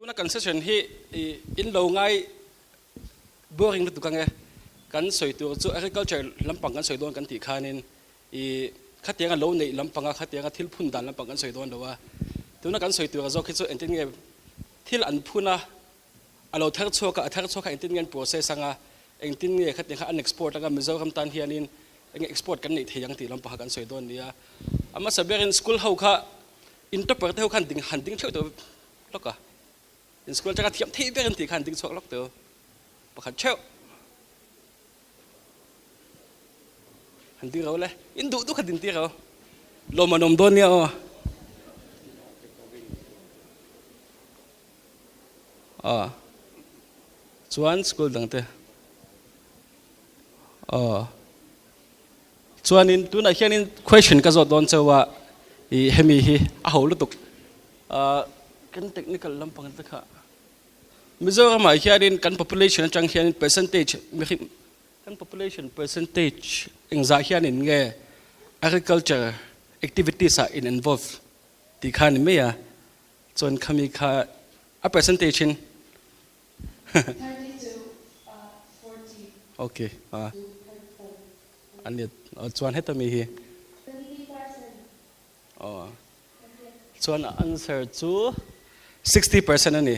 Tuna kan session hi in lo ngai boring lutuk ange, kan sawi tur chu agriculture lampang kan sawi dawn kan tih khanin i khatianga lo neih lampanga khatianga thil phun dan lampang kan sawi dawn lo a, tuna kan sawi tur zawk hi chu engtin nge thil an phun a, a lo thar chhuak a, a thar chhuak kha engtin nge an process anga, engtin nge khatiang kha an export anga Mizoram tan hianin enge export kan neih thei ang tih lampang kha kan sawi dawn nia. A hmasa berin school ho kha in topper te ho khan ding han ding theuh tawh lawk a, in school atanga thiam theih ber an tih khan ding chhuak lawk teu pakhat theuh han ding ro le in duh duh kha din tir ro lawm an awm dawn nia aw a chuan school dang te aw chuanin tunah hianin question ka zawt dawn cheu a i hemi hi a ho lutuk Kan technical lampang te kha Mizoram ah hianin kan population atang hianin percentage mihring kan population percentage engzah hianin nge agriculture activities ah in involve tih kha a ni mai a, chuan khami kha a percentage in okay a ni chuan heta mi hi. Aw. Chuan a answer chu 60% a ni.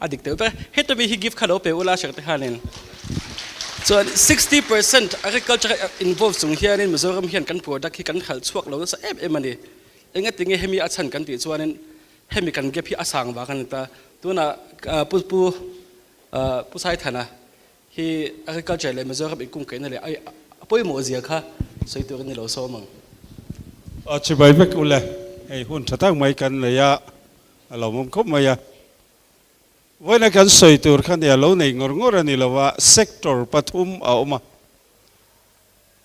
A dik deuh ber. Heta mi hi gift kha lo pe ula hriat te khanin. Chuan 60% agriculture involve chung hianin Mizoram hian kan product hi kan khalh chhuak lo nasa em em a ni. Engatinge hemi a chhan kan tih chuanin hemi kan gap hi a sang vang a ni ta. Tunah Pu Pu Pu Saithana Hi agriculture leh Mizoram inkungkaihna leh a pawimawh zia kha sawi tur a ni lo sawm ang. A chibai vek ule, hei hun tha tak mai kan nei a, a lawmawm khawp mai a. Vawiina kan sawi tur kha nia lo nei ngawr ngawr a ni lo a, sector pathum a awm a.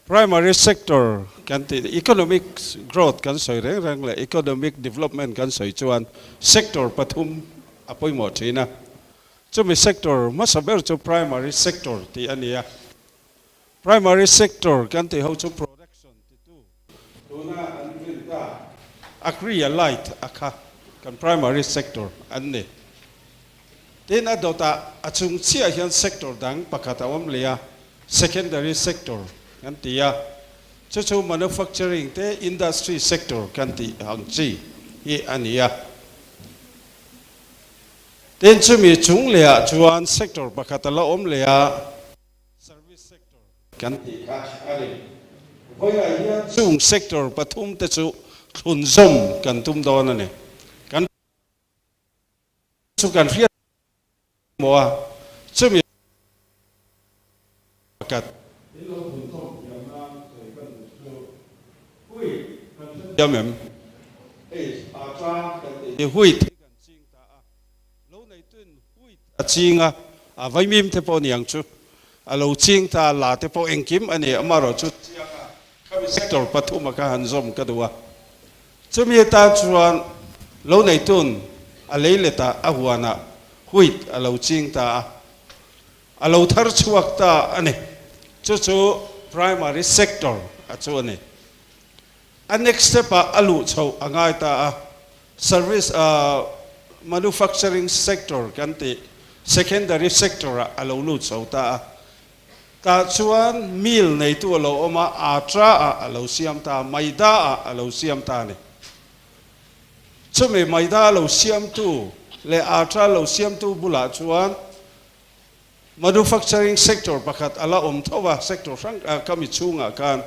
Primary sector kan tih, economic growth kan sawi reng reng leh economic development kan sawi chuan sector pathum a pawimawh thin a. Chumi sector hmasa ber chu primary sector tih a ni a. Primary sector kan tih ho chu production titu tuna an rin ta Agri a light a kha kan primary sector an ni. Tin a dawtah a chung chiah hian sector dang pakhat a awm leh a, secondary sector kan ti a. Chu chu manufacturing te industry sector kan tih ang chi hi a ni a. Tin, chumi chung lehah chuan sector pakhat a la awm leh a, service sector kan tih kha a ni. Vawiah hian chung sector pathum te chu thlunzawm kan tum dawn a ni. Kan chu kan hriat maw a, chumi pakhat in lo thlunzawm thiam nan sawi ka duh chu hui kan hrethiam em? Hei a tang kan tih hi hui thei kan ching ta a, lo neituin wheat a ching a, a vaimim te pawh niang chu a lo ching ta a, la te pawh engkim a ni, amaherawhchu chiang a khami sector pathum a kha han zawm ka duh a, chumi atan chuan lo neitun a lei let a, a huanah wheat a lo ching ta a, a lo thar chhuak ta a ni, chu chu primary sector a chu a ni. A next step ah a luh chhoh a ngai ta a, Service a manufacturing sector kan tih secondary sector ah a lo lut chho ta a, tah chuan mill neitu a lo awm a, atra ah a lo siam ta a, maida ah a lo siam ta a ni. Chumi maida lo siamtu leh atra lo siamtu bulah chuan manufacturing sector pakhat a la awm tho a, sector hrang ka mi chhungah khan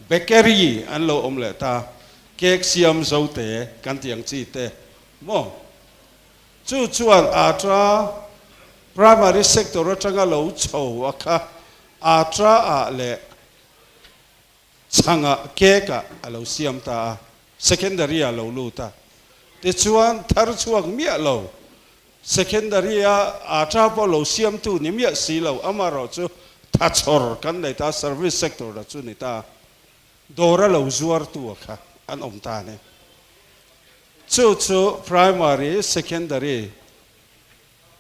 bakery an lo awm leh ta, cake siam zo te kan tih ang chi te maw? Chu chuan atra primary sector atanga lo chho a kha atra ah leh chhangah cake ah a lo siam ta a, secondary ah lo lut a, tichuan thar chhuak miah lo Secondary a ata pawh lo siamtu ni miah si lo, amaherawh chu thachhawr kan nei ta, service sector a chu ni ta, dawr a lo zuartu a kha an awm ta a ni. Chu chu primary, secondary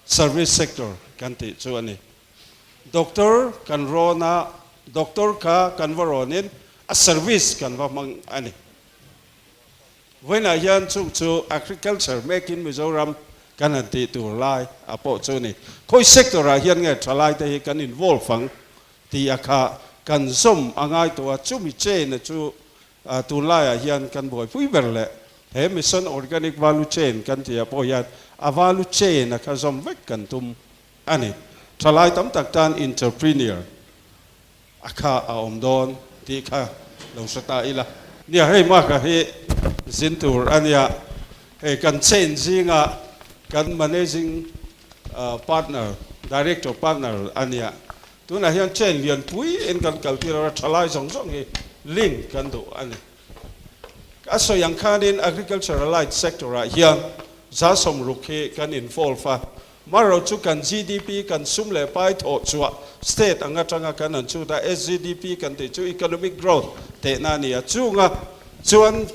service sector kan tih chu a ni. Doctor kan rawn a, doctor kha kan va rawnin a service kan va hmang a ni. Vawiinah hian chung chu Agriculture Make in Mizoram. kan han tih tur lai a pawh chu ni. Khawi sector ah hian nge thalai te hi kan involve ang tih a kha kan zawm a ngai tawh a, chumi chain a chu tunlaiah hian kan buaipui ber leh he Mission Organic Value Chain kan tih ah pawh hian a value chain a kha zawm vek kan tum a ni. Thalai tam tak tan entrepreneur a kha a awm dawn tih kha lo hre ta ila. Nia hei Mark-a hi zin tur a nia, hei kan chain zinga kan managing partner, director partner a nia. Tunah hian chain lianpui in kan kaltir a, thalai zawng zawng hi link kan duh a ni. A sawi ang khanin agriculture allied sector ah hian 60% hi kan involve a, Marawh chu kan GDP, kan sum leh pai thawh chhuah state ang atanga kan han chhut a, SGDP kan tih chu economic growth tehna a ni a, chunga chuan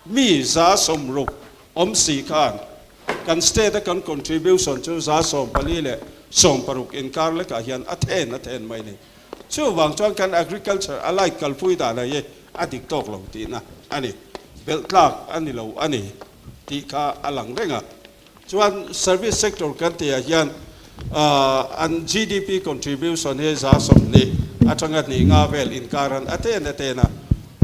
mi 60% awm si khan kan state a kan contribution chu 44% inkar lekah hian a then a then mai a ni. Chuvang chuan kan agriculture a light kalpui dan hi a dik tawk lo tihna a ni, belh tlak a ni lo a ni tih kha a lang reng a. Chuan service sector kan tihah hian an GDP contribution hi 20% atanga hnih nga vel inkaran a ten a ten a,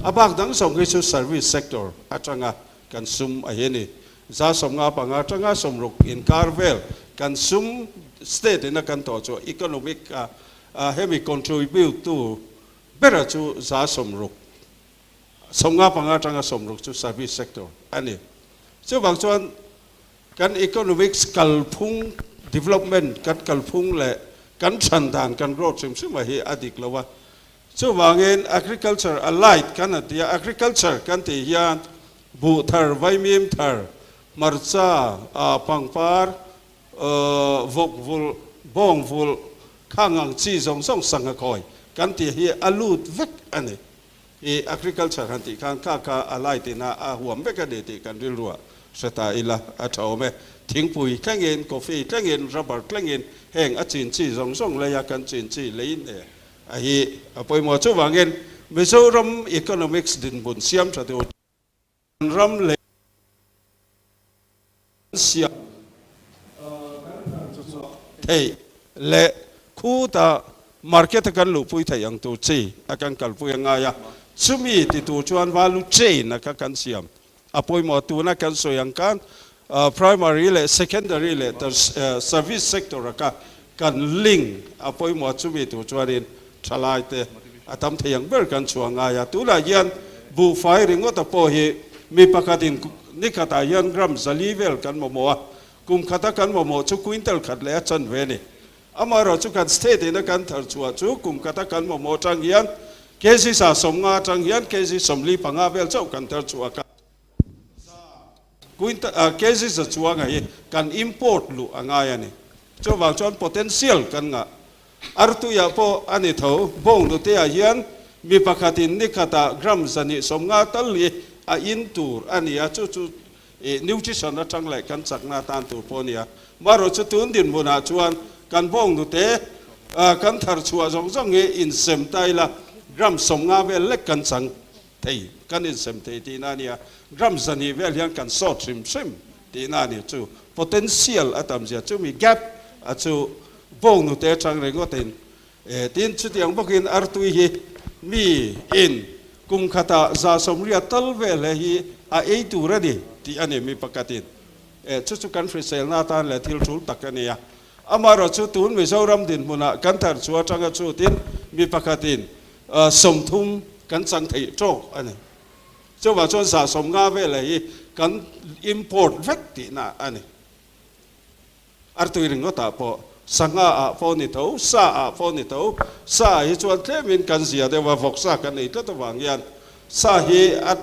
a bak dang zawng hi chu service sector atanga kan sum a hi a ni. 55 atanga 60 inkar vel kan sum state ina kan tawh chu economic a hemi contribute tu bera chu 60, 55 atanga 60 chu service sector a ni. Chuvang chuan kan economics kalphung, development kan kalphung leh kan chhan dan kan growth hrim hrim a hi a dik lo a. Chuvangin agriculture a light kan han ti a, agriculture kan tih hian buh thar, vaimim thar, hmarcha, pangpar, vawk vulh, bawng vulh, khang ang chi zawng zawng sangha khawi kan tih hi a lut vek a ni. I agriculture han tih khan kha kha a light in a a huam vek a ni tih kan rilruah hre ta ila a tha awm e. Thingpui thlengin, coffee thlengin, rubber thlengin heng a chin chi zawng zawng leia kan chin chi leiin e a hi a pawimawh. Chuvangin Mizoram economics dinhmun siam tha tur Kan ram leh kan siam theih leh khuta market a kan luhpui theih ang tur chi a kan kalpui a ngai a, chumi ti tur chuan value chain a kha kan siam a pawimawh. Tuna kan sawi ang khan primary leh secondary leh service sector a kha kan link a pawimawh a, chumi tur chuanin thalai te a tam thei ang ber kan chhuah ngai a. Tunah hian buhfai ringawta pawh hi mi pakhatin ni khatah hian gram 400 vel kan mamawh a, kum khata kan mamawh chu quintal khat leh a chanve a ni. Amaherawh chu kan state ina kan thar chhuah chu kum khata kan mamawh atang hian kg 150 atang hian kg 45 vel chauh kan thar chhuah a. Kg za chuanga hi kan import luh a ngai a ni. Chuvang chuan potential kan ngah. Artuiah pawh a ni tho. Bawng nuteah hian mi pakhatin ni khatah gram 150 tal hi a in tur a ni a, chu chu nutrition atang leh kan chakna atan tur pawh a ni a. Marawh chu tun dinhmunah chuan kan bawng nute kan thar chhuah zawng zawng hi insem ta ila gram 50 vel lek kan chang thei, kan insem thei tihna a nia. Gram 200 vel hian kan sawt hrim hrim tihna a ni. Chu potential a tam zia, chumi gap a chu bawng nute atang ringawtin tin chutiang bawkin artui hi mi in kum khatah 180 tal vel he hi a ei tur a ni tih a ni mi pakhatin. Chu chu kan hriselna atan leh thil tul tak a ni a. Amaherawh chu tun Mizoram dinhmunah kan thar chu atanga chutin mi pakhatin 30 kan chang theih tawk a ni. Chuvang chuan 150 velah hi kan import vek tihna a ni. Artui ringawtah pawh, sangha ah pawh ni tho, sa ah pawh ni tho, sa ah hi chuan tlemin kan zia deuh a, vawksa kan ei tlat avang hian sa hi a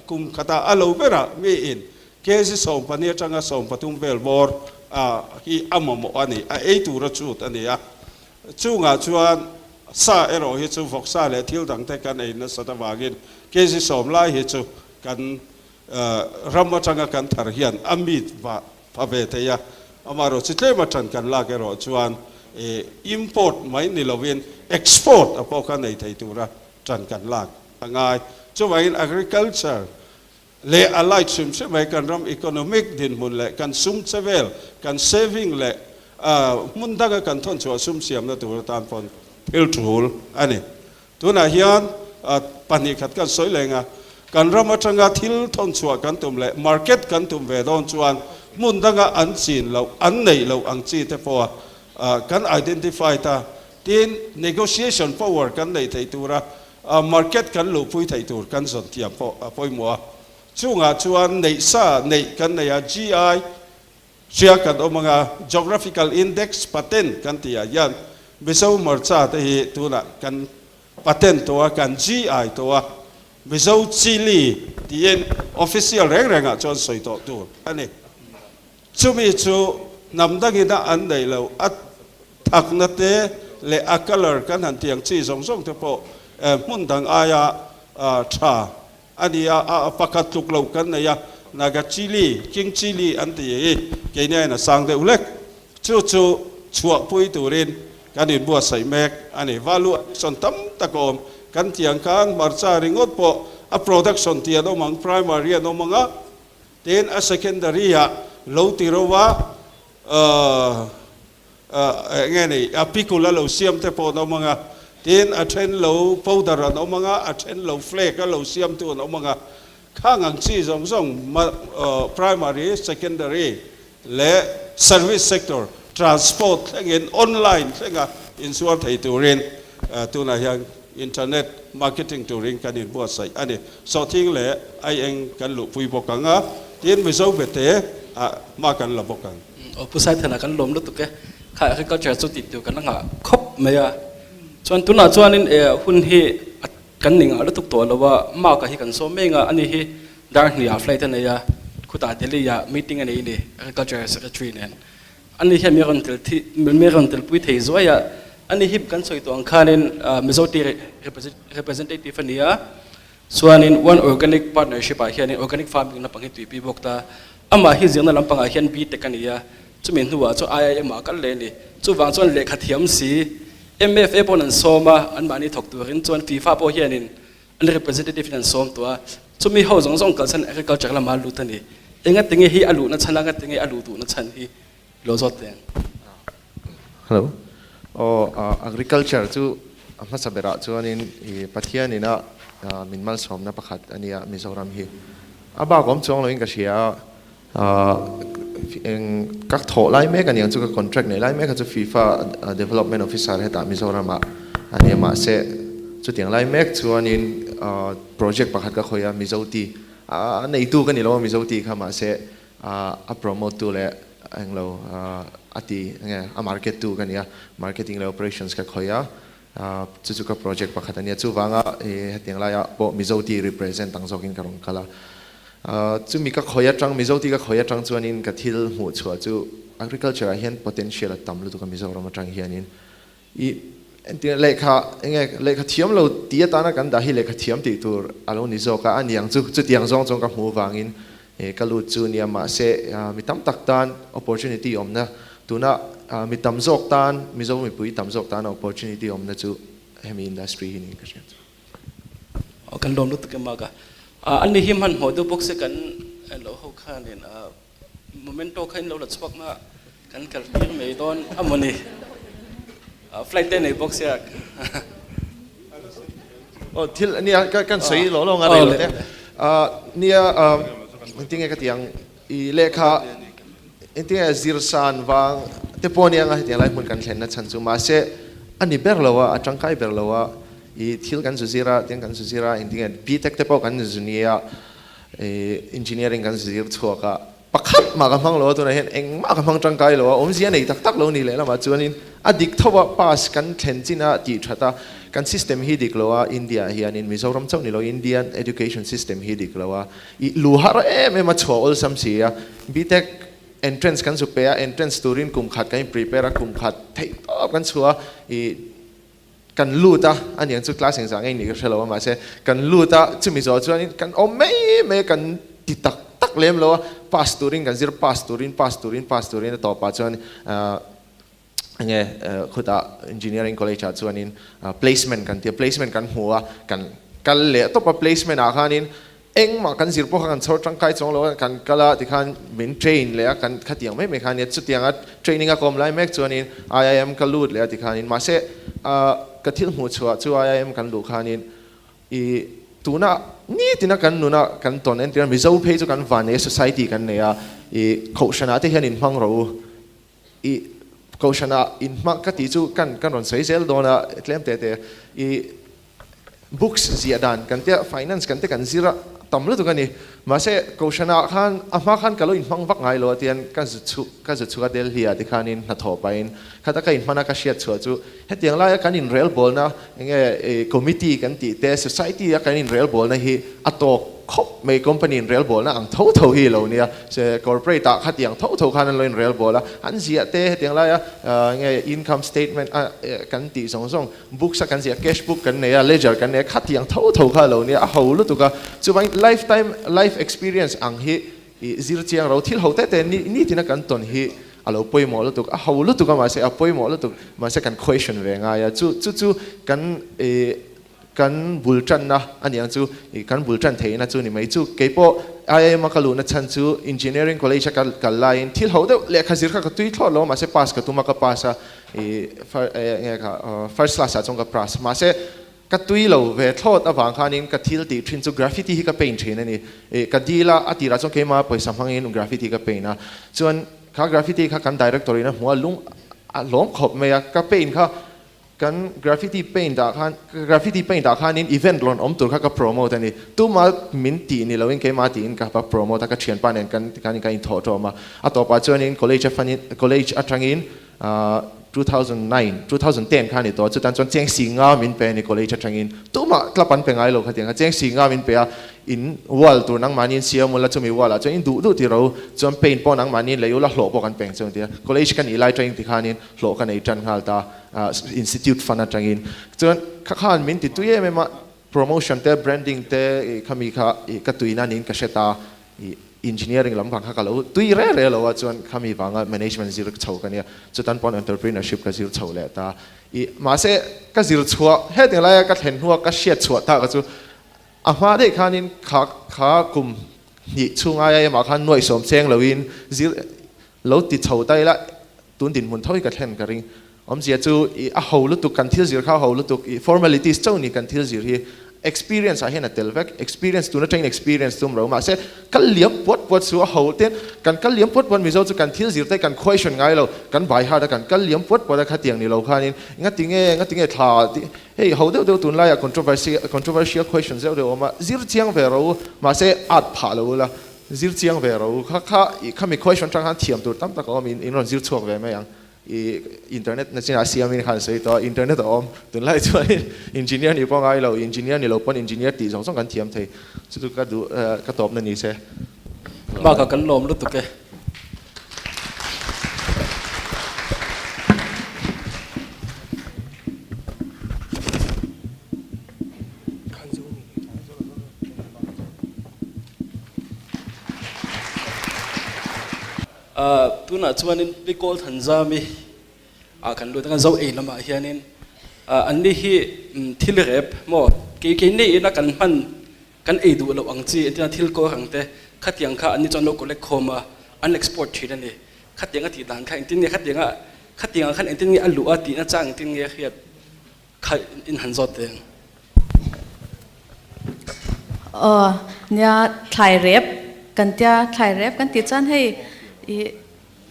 kum khatah a lo berah miin kg 14 atanga 13 vel bawr hi a mamawh a ni, a ei tura chut a ni a. Chungah chuan sa erawh hi chu vawksa leh thil dangte kan ei nasat avangin kg 10 lai hi chu kan ram atanga kan thar hian a meat va pha ve thei a. Amaherawh chi tlem atan kan lak erawh chuan import mai ni lovin export a pawh kha nei thei tura tan kan lak a ngai. Chuvangin agriculture. leh a light hrim hrim mai kan ram economic dinhmun leh kan sum che vel, kan saving leh hmun danga kan thawn chhuah sum siamna tur atan pawn thil tul a ni. Tunah hian 2 khat kan sawi leng a, kan ram atanga thil thawn chhuah kan tum leh market kan tum ve dawn chuan hmun danga an chin loh, an neih loh ang chi te pawha kan identify ta. Tin, negotiation power kan neih theih tura market kan luhpui theih tur kan zawn thiam pawh a pawimawh a. Chungah chuan neih sa neih kan nei a, GI hria kan awm anga Geographical Index patent kan tih ah hian Mizo hmarcha te hi tunah kan patent tawh a, kan GI tawh a, Mizo chilli tiin official reng rengah chuan sawi tawh tur a ni. Chumi chu hnam dangin a an neih loh a thakna te leh a colour kan han tih ang chi zawng zawng te pawh hmun dang aia tha a ni a, a pakhat tluk lo kan nei a, Naga chilli, king chilli an tih hi keini aiin a sang deuh hlek. Chu chu chhuahpui turin kan inbuatsaih mek a ni. Value addition tam tak a awm. Kan tih ang khan hmarcha ringawt pawh a production tih an awm ang, primary an awm ang a, Tin, a secondary ah lo ti ro a, eng nge ni, a pickle a lo siam te pawh an awm ang a, tin, a then lo powder an awm ang a, a then lo flake a lo siam tu an awm ang a, khang ang chi zawng zawng primary, secondary leh service sector, transport thlengin online thlenga insuar thei turin tunah hian Internet marketing turin kan inbuatsaih a ni. Sawhthing leh aieng kan luhpui bawk ang a, tin Mizo bete ah hma kan la bawk ang. Aw Pu Saithana kan lawm lutuk e, kha agriculture chu tih tur kan la nghah khawp mai a, chuan tunah chuanin e hun hi a kan ni ngah lutuk tawh lo a, mark a hi kan sawm mek a, ani hi dar hnih ah flight a nei a, khutah Delhi ah meeting a nei a ni agriculture secretary nen. Ani hian mi rawn tel thi, mi rawn telpui thei zuai a, ani hi kan sawi tawh ang khanin Mizo tea representative a ni a, chuanin One Organic Partnership ah hianin organic farming lampang hi tuipui bawk ta, amah hi zirna lampangah hian BTech a ni a, chumi hnuah chuan IIM ah a kal leh a ni, chuvang chuan lehkha thiam si MFA pawhin an sawm a, anmahni thawk turin chuan FIFA pawh hianin An representative in an sawm tawh a, chumi ho zawng zawng kalsan agriculture lama lut a ni. Enga tinge hi a luhna chhan a, enga tinge a luh duhna chhan hi lo zawt teh ang. Hello. Aw, agriculture chu a hmasa berah chuanin i Pathian ina min malsawmna pakhat a nia Mizoram hi. A bak awm chuang loin ka hria a, Eng ka thawh lai mek a niang chu ka contract nei lai mek a chu FIFA development officer hetah Mizoram ah a nia mahse chutiang lai mek chuanin project pakhat ka khawih a Mizo tea a neitu ka ni lo a Mizo tea kha mahse a promote tu leh englo a ti enge a market tu ka nia marketing leh operations ka khawih a chu chu ka project pakhat a nia chuvanga hetiang laiah pawh Mizo tea represent ang zawkin ka rawn kal a. Chumi ka khawi atang, Mizo tih ka khawi atang chuanin ka thil hmuh chhuah chu agriculture ah hian potential a tam lutuk a Mizoram atang hianin i entir lehkha enge lehkha thiam lo tih atana kan dah hi lehkha thiam tih tur a lo ni zawk a, a niang chu chutiang zawng chuan ka hmuh vangin ka lut chu nia mahse mi tam tak tan opportunity awmna tuna mi tam zawk tan Mizo mipui tam zawk tana opportunity awmna chu hemi industry hi niin ka hria chu. Aw kan lawm lutuk em bak a. An ni hi hmanhmawh deuh bawk se kan lo ho khanin momento kha in lo la chhuak na kan kal tir mai dawn a maw ni. Flight te nei bawk sia. Aw thil nia kan sawi lawng lawng a rei lo te. Nia engtinge ka ti ang i lehkha engtinge zirsan vang te pawh nia nga hetiang lai hmun kan thlenna chhan chu mahse a ni ber lo a a tangkai ber lo a. I thil kan zu zir a, tiang kan zu zir a, engtinge BTech te pawh kan zu nia, i engineering kan zu zir chhuak a, pakhat mah ka hmang lo a tunah hian engmah ka hmang tangkai lo a, awmzia nei tak tak lo ni lehlamah chuanin a dik tho a, pass kan thlen chin a tih that a, kan system hi dik lo a, India ah hianin Mizoram chauh ni lo Indian education system hi dik lo a, i lu har em em a chhuah awlsam si a, BTech entrance kan zu pe a, entrance turin kum khat kan in prepare a, kum khat theih tawp kan chhuah a, i Kan lut a, a niang chu class engzah ngei nih ka hre lo a, mahse kan lut a, chumi zawh chuanin kan awm mai mai a, kan ti tak tak lem lo a, pass turin kan zir, pass turin, pass turin, pass turin a tawpah chuan enge khutah engineering college ah chuanin placement kan ti a, placement kan hmu a, kan kal leh tawp a, placement ah khanin Engmah kan zir pawh kha kan chhawr tangkai chuang lo a, kan kal a tikhan min train leh a, kan khatiang mai mai kha ania, chutianga training a ka awm lai mek chuanin IIM ka lut leh a tikhanin mahse ka thil hmuh chhuah chu IIM kan luh khanin i tuna nitina kan nuna kan tawn entir a, Mizo phei chu kan van nei a, society kan nei a, i kohhranah te hian inhmang rawh u, i kohhranah inhmang ka tih chu kan kan rawn sawi zel dawn a tlem te te i Books ziah dan kan tia finance kan te kan zir a tam lutuk a ni. Mahse Kohhranah khan a hma khan ka lo inhmang vak ngai lo a tian ka zu chhuk ka zu chhuk a Delhi ah tikhanin hnathawh pahin khata ka inhman a ka hriat chhuah chu hetiang laia kan inrelbawlna enge committee kan tih te society a kan inrelbawlna hi a tawk khawp mai company inrelbawlna ang tho tho hi lo nia se corporate ah khatiang tho tho khan an lo inrelbawl a an ziah te hetiang laia enge income statement a kan tih zawng zawng Books a kan ziah, cash book kan nei a, ledger kan nei a, khatiang tho tho kha a lo nia, a ho lutuk a. Chuvangin lifetime life experience ang hi i zir chiang ro, thil ho te te ni nitin a kan tawn hi a lo pawimawh lutuk, a ho lutuk a mahse a pawimawh lutuk, mahse kan question ve ngai a, chu chu chu kan i kan bul tanna a niang chu i kan bul tan theihna chu ni mai. Chu keipawh IIM a ka luhna chhan chu engineering college a ka kal laiin thil ho deuh lehkha zir kha ka tui thlawt lo a mahse pass ka tum a ka pass a, I enge kha first class ah chuan ka pass mahse ka tui lo ve thlawt avang khanin ka thil tih thin chu graffiti hi ka paint thin a ni. I ka dil a, a tirah chuan keimah pawisa hmangin graffiti ka paint a, chuan kha graffiti kha kan director in a hmu a, lung a hlawm khawp mai a, ka paint kha kan graffiti paint ah khan graffiti paint ah khanin event rawn awm tur kha ka promote a ni. Tuma min tih ni loin keimah tiin ka va promote a, ka thianpa nen kan tikhanin kan inthawh tawm a, a tawpah chuanin college a fanin college atangin 2009, 2010 kha a ni tawh a, chutan chuan cheng si nga min pe a ni college atangin tumah club an pe ngai lo khatiang kha cheng si nga min pe a, in wall tur nangmahni in siam ula chumi wall ah chuan in duh duh ti ro chuan paint pawh nangmahni in lei ula hlawh pawh kan peng chuan tia college ka nih lai atangin tikhanin hlawh ka nei tan nghal ta institute fund atangin chuan kha khan min ti tui em em a promotion te branding te khami kha ka tuina niin ka hre ta I engineering lam vang kha ka lo tui re re lo a chuan khami vanga management zir chho ka nia chutan pawn entrepreneurship ka zir chho leh ta. I mahse ka zir chhuah hetiang laia ka thlen hnua ka hriat chhuah tak a chu a hma daih khanin kha kha kum hnih chhung aia emah khan nuaihsawm cheng loin zir lo ti chho ta ila tun dinhmun tho hi ka thlen ka ring. Awmzia chu i a ho lutuk, kan thil zir kha a ho lutuk, i formalities chauh ni kan thil zir hi experience ah hian a tel vek, experience tun atangin experience tum ro mahse kal liam puat puat chu a ho ten kan kal liam puat puat Mizo chu kan thil zir te kan question ngai lo, kan by heart a kan kal liam puat puat a khatiang ni lo khanin ngati nge ngati nge thla tih hei ho deuh deuh tunlaiah controversy controversial question zeuh deuh a awm a, zir chiang ve ro mahse at phah lo ula zir chiang ve ro kha kha i khami question atang khan thiam tur tam tak a awm in in rawn zir chhuak ve mai ang. I internet na chinah siamin khan sawi tawh a, internet a awm. Tunlai chuanin engineer nih pawh ngai lo, engineer ni lo pawn engineer tih zawng zawng kan thiam thei. Chu chu ka duh ka tawpna ni se. Bakah kan lawm lutuk e. Tunah chuanin Pi Kawl Thanzami ah kan lut a, kan zo ei lamah hianin anni hi thil rep maw kei keini ina kan hman kan ei duh loh ang chi entirna thil kawr ang te khatiang kha anni chuan lo collect khawm a, an export thin a ni. Khatiang a tih dan kha engtin nge khatianga khatiang ah khan engtin nge a luh a tihna chang engtin nge a hriat kha in han zawt ve ang. Aw nia thlai rep kan tia thlai rep kan tih chuan hei ih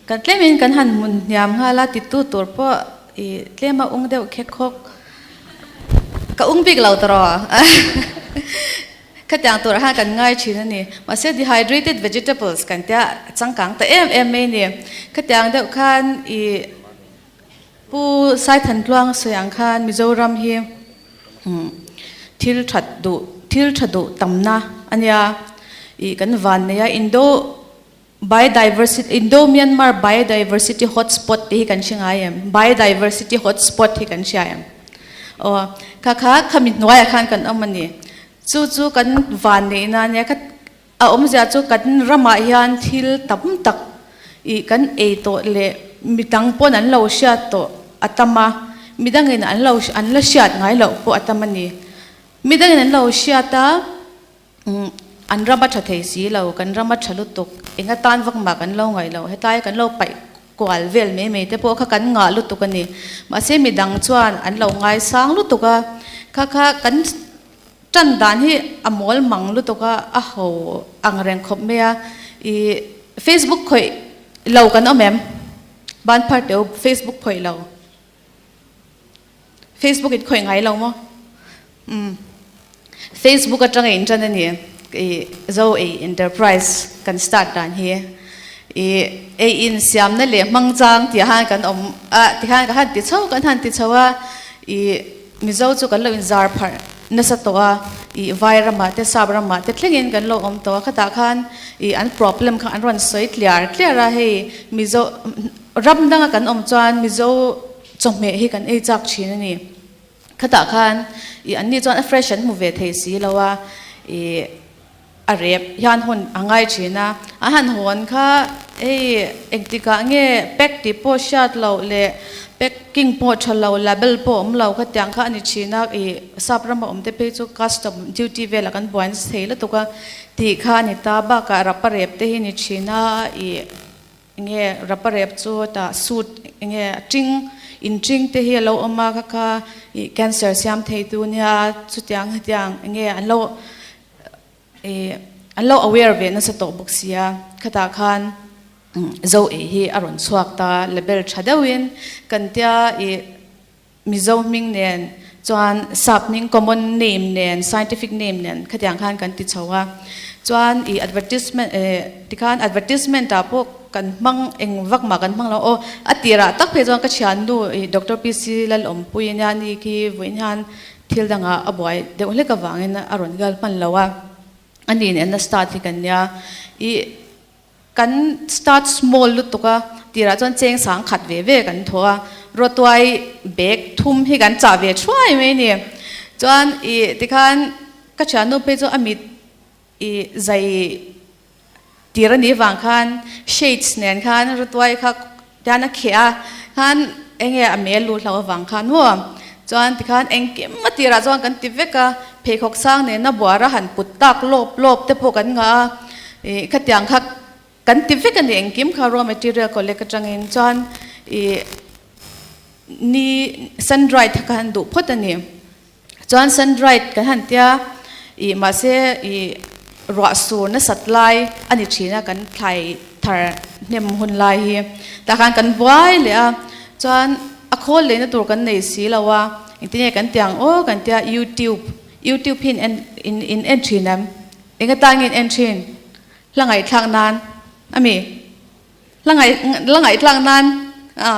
kan tlem in kan han hmun hniam nghal a titu tur pawh ih tlem a ung deuh khek khawk ka ung bik lo tawh khatiang turah khan kan ngai thin a ni mahse dehydrated vegetables kan tia changkang ta em em mai a ni khatiang deuh khan ih Pu Saithantluang sawi ang khan Mizoram hi thil that duh thil tha duh tamna a nia ih kan van nei a Indo biodiversity Indo Myanmar biodiversity hotspot tih hi kan hre ngai em biodiversity hotspot hi kan hria em aw kha kha khami hnuaiah khan kan awm a ni chu chu kan van neihna a nia kha A awmzia chu kan ramah hian thil tam tak ih kan ei tawh leh midang pawn an lo hriat tawh a tam a, midangin an lo an la hriat ngai loh pawh a tam a ni. Midangin an lo hriat a, umm An ram a tha thei si lo, kan ram a tha lutuk, eng atan vak mah kan lo ngaih lo, hetlai kan lo paih kual vel mai mai te pawh kha kan ngah lutuk a ni. Mahse midang chuan an lo ngaisang lutuk a, kha kha kan tan dan hi a mawl mang lutuk a, a ho ang reng khawp mai a. Ih Facebook khawih lo kan awm em? Ban phar teu Facebook khawih lo. Facebook in khawih ngai lo maw? Umm Facebook atanga in tan a ni i Zo ei Enterprise kan start dan hi i ei in siamna leh hmang chang tih han kan awm a tikhan ka han ti chho kan han ti chho a i Mizo chu kan lo in zar pharh nasa tawh a i vai ramah te sap ramah te thlengin kan lo awm tawh a khatah khan i an problem kha an rawn sawi tliar tliar a hei Mizo Ram danga kan awm chuan Mizo chawhmeh hi kan ei chak thin a ni. Khatah khan ih anni chuan a fresh an hmu ve thei si lo a, ih a rep hian hawn a ngai thin a. An han hawn kha hei engtikah nge pack tih pawh hriat loh leh packing pawh tha lo, label pawh awm lo khatiang kha a ni thin a. Ih sap rama awm te phei chu custom duty velah kan buai nasa thei lutuk a tih kha a ni ta. Bakah rapa rep te hi a ni thin a, ih. Enge rapa rep chu tah suit enge a ting in ting te hi a lo awm a kha kha ih cancer siam thei tu nia chutiang hetiang enge an lo ih an lo aware ve nasa tawh bawk sia khatah khan zo ei hi a rawn chhuak ta label tha deuhin kan tia ih Mizo hming nen chuan sap hming common name nen scientific name nen khatiang khan kan ti chho a, chuan ih advertisement eh tikhan advertisement ah pawh kan hmang eng vak mah kan hmang lo aw a tirah tak phei chuan ka thiannu ih Doctor PC Lalawmpuii ania ni khi vawiin hian thil dangah a buai deuh hlek avangin a rawn gal hman lo a, ani nen a start hi kan nia ih. Kan start small lutuk a, tirah chuan cheng sang khat ve ve kan thaw a, rawtuai bag thum hi kan chah ve thuai mai a ni. Chuan ih tikhan ka thiannu phei chu a mit ih zai tir a nih vang khan shades nen khan rawtuai kha tian a kheh a, khan eng nge a mel luh hlauh avang khan maw chuan tikhan engkim a tirah chuan kan ti vek a, pheikhawk sang nena buara han put tak lawp lawp te pawh kan ngah a, ih khatiang kha kan ti vek a ni engkim kha raw material collect atangin chuan ih ni sun dried kha han duh phawt a ni. Chuan sun dried kan han tia ih mahse ih ruah sur nasat lai a ni thin a kan thlai thar hnem hun lai hi tah khan kan buai leh a chuan a khawl lehna tur kan nei si lo a engtin nge kan ti ang aw kan tia youtube youtube hi in en in in en thin em eng atan nge in en thin hla ngaihthlak nan ami. Hla ngaih hla ngaihthlak nan a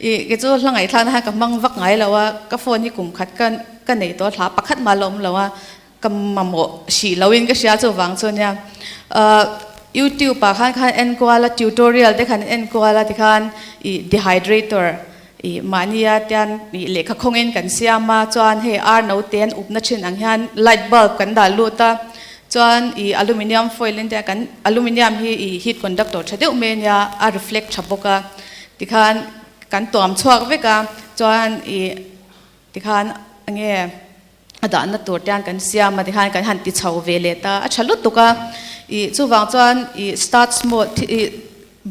ih kei chu hla ngaihthlak nan ka hmang vak ngai lo a, ka phone hi kum khat ka ka nei tawh a thla pakhat mah la awm lo a, ka mamawh hrih lo in ka hria chuvang chu nia. Ahh youtube ah khan khan en kual a tutorial te khan en kual a tikhan ih dehydrator ih mahnia tian ih lehkha khawngin kan siam a chuan hei ar note an upna thin ang hian light bulb kan dah lut a. Chuan ih aluminium foil in te kan aluminium hi ih heat conductor tha deuh mai ania a reflect tha bawk a tikhan kan tuam chhuak vek a chuan ih tikhan enge a dahna tur te hian kan siam a tikhan kan han ti chho ve leh ta a tha lutuk a ih chuvang chuan ih start small ih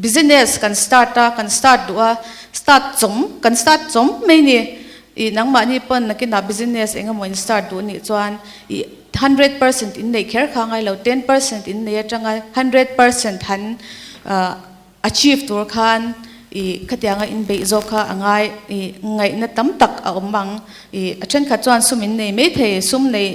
Business kan start a, kan start duh a, start chawm, kan start chawm mai ni. Ih nangmahni pawn nakinah business eng emaw in start duh nih chuan ih 100% in neih kher kha ngai lo, 10% in nei atanga 100% han achieve tur khan ih khatianga in beih zawk kha a ngai ih ngaihna tam tak a awm ang. Ih a thenkhat chuan sum in nei maithei, sum nei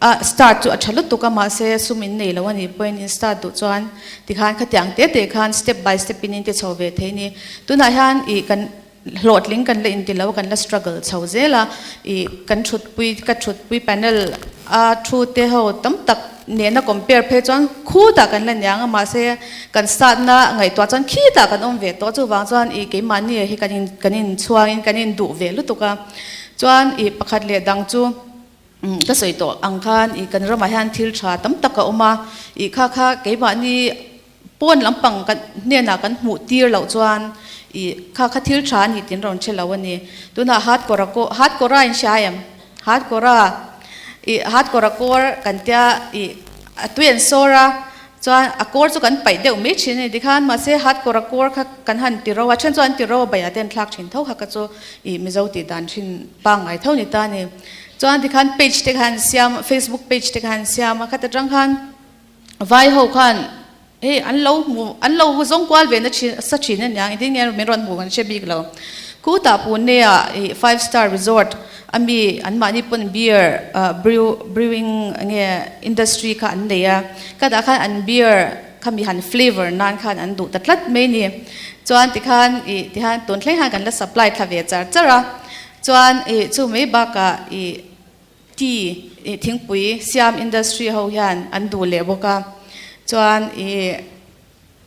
A start chu a tha lutuk a mahse sum in nei lo a nih pawhin in start duh chuan tikhan khatiang te te khan step by step in in ti chho ve thei ni. Tunah hian ih kan hlawhtling kan la inti lo kan la struggle chho zel a ih kan thutpui ka thutpui panel a thu te ho tam tak nena compare phei chuan khutah kan la niang a mahse kan start na ngaihtuah chuan khitah kan awm ve tawh chuvang chuan ih keimahni hi kan in kan inchhuangin kan induh ve lutuk a chuan ih pakhat leh dang chu Ka sawi tawh ang khan ih kan ramah hian thil tha tam tak a awm a, ih kha kha keimahni pawn lampang kan hnenah kan hmuh tir loh chuan ih kha kha thil tha a ni tin rawn hre lo a ni. Tunah Hatkawra kaw Hatkawra in hria em? Hatkawra ih Hatkawra kawr kan tia ih. A tui an sawr a, chuan a kawr chu kan paih deuh mai thin a ni tikhan, mahse hat kawr a kawr kha kan han ti ro a, then chuan an ti ro a, baiah te an thlak thin tho kha ka chu ih Mizo tih dan thin pangngai tho ni ta a ni. Chuan tikhan page te kha an siam, Facebook page te kha an siam a, khata tang khan vai ho khan Hei an lo hmu, an lo zawng kual ve na thin, sa thin a niang, engtin nge min rawn hmu kan hre bik lo. Khutah Pune ah ih five star resort a mi an mahni pawn beer brew brewing nge industry kha an nei a, khatah khan an beer kha mi han flavour nan khan an duh ta tlat mai ni. Chuan tikhan ih tihan tun thleng hian kan la supply thla ve char char a, chuan ih chu mai bakah ih Tea ih thingpui siam industry ho hian an duh leh bawk a, chuan ih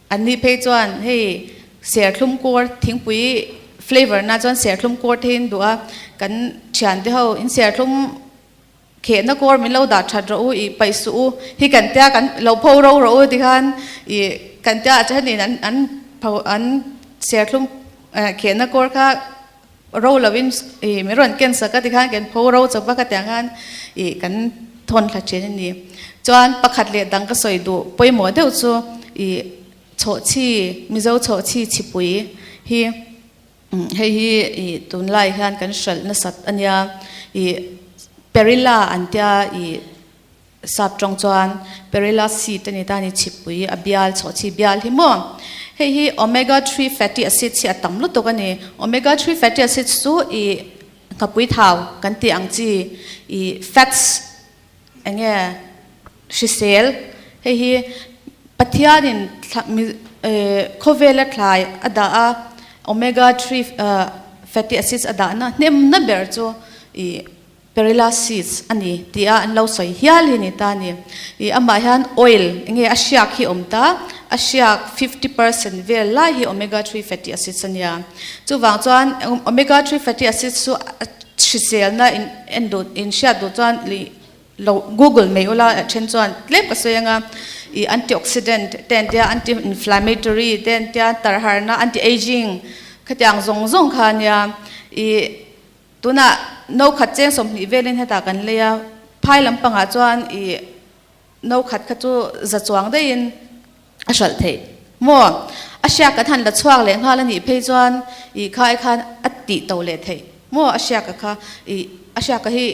an nih phei chuan hei serthlum kawr thingpui flavour na chuan serthlum kawr te hi an duh a, kan thiante ho in serthlum khehna kawr min lo dah that rawh u ih paih suh u hi kan tia kan lo pho ro rawh u tikhan ih kan tia ah chuan an an pho an serthlum khehna kawr kha Ro lovin ih min rawn ken sak a tikhan kan pho ro chawp a khatiang khan ih kan thawn thla thin a ni. Chuan pakhat leh dang ka sawi duh pawimawh deuh chu ih chhawhchhi Mizo chhawhchhi chhipui hi hei hi ih tunlai hian kan hralh nasat a nia ih perilla an tia ih Sap tawng chuan Perilla seed a ni ta a ni, chhipui a bial, chhawhchhi bial hi maw? Hei hi omega three fatty acids hi a tam lutuk a ni. Omega three fatty acids chu ih nghapui thau kan tih ang chi ih fats eng nge hrisel hei hi Pathianin khawvela thlai a dah a omega three fatty acids a dahna hnemna ber chu ih Perilla seeds a ni tih a an lo sawi hial hi ni ta a ni. Ih amah hian oil enge a hriak hi awm ta, a hriak 50% vel lai hi omega 3 fatty acids a nia. Chuvang chuan omega 3 fatty acids chu a hriselna in en duh in hriat duh chuan ih lo google mai ula a then chuan tlem ka sawi anga ih antioxidant te an tia anti inflammatory te an tia tarharna anti ageing khatiang zawng zawng kha a nia. Ih Tunah no khat cheng 20 velin hetah kan lei a, phai lampangah chuan ih no khat kha chu za chuang daihin a hralh theih maw? A hriak kan han la chhuak leh nghal a nih phei chuan ih khai khan a tih to leh theih maw? A hriaka kha ih a hriaka hi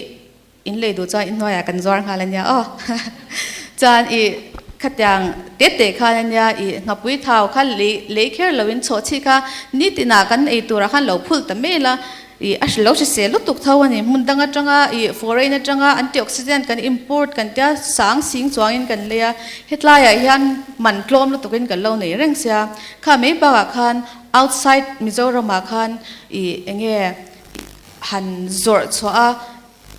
In lei duh chuan inhnuaiah kan zuar nghal a nia aw. Chuan i khatiang te te khan a nia i nghapui thau kha lei lei kher loin chhawhchhi kha nitinah kan ei turah khan lo phul ta mai la i a lo hrisel lutuk tho a ni. Hmun dang atanga i foreign atanga antioxidant kan import kan tia sang sing chuangin kan lei a, hetlaiah hian man tlawm lutukin kan lo nei reng sia. Kha mai bakah khan outside Mizoramah khan i enge han zawrh chhuah a.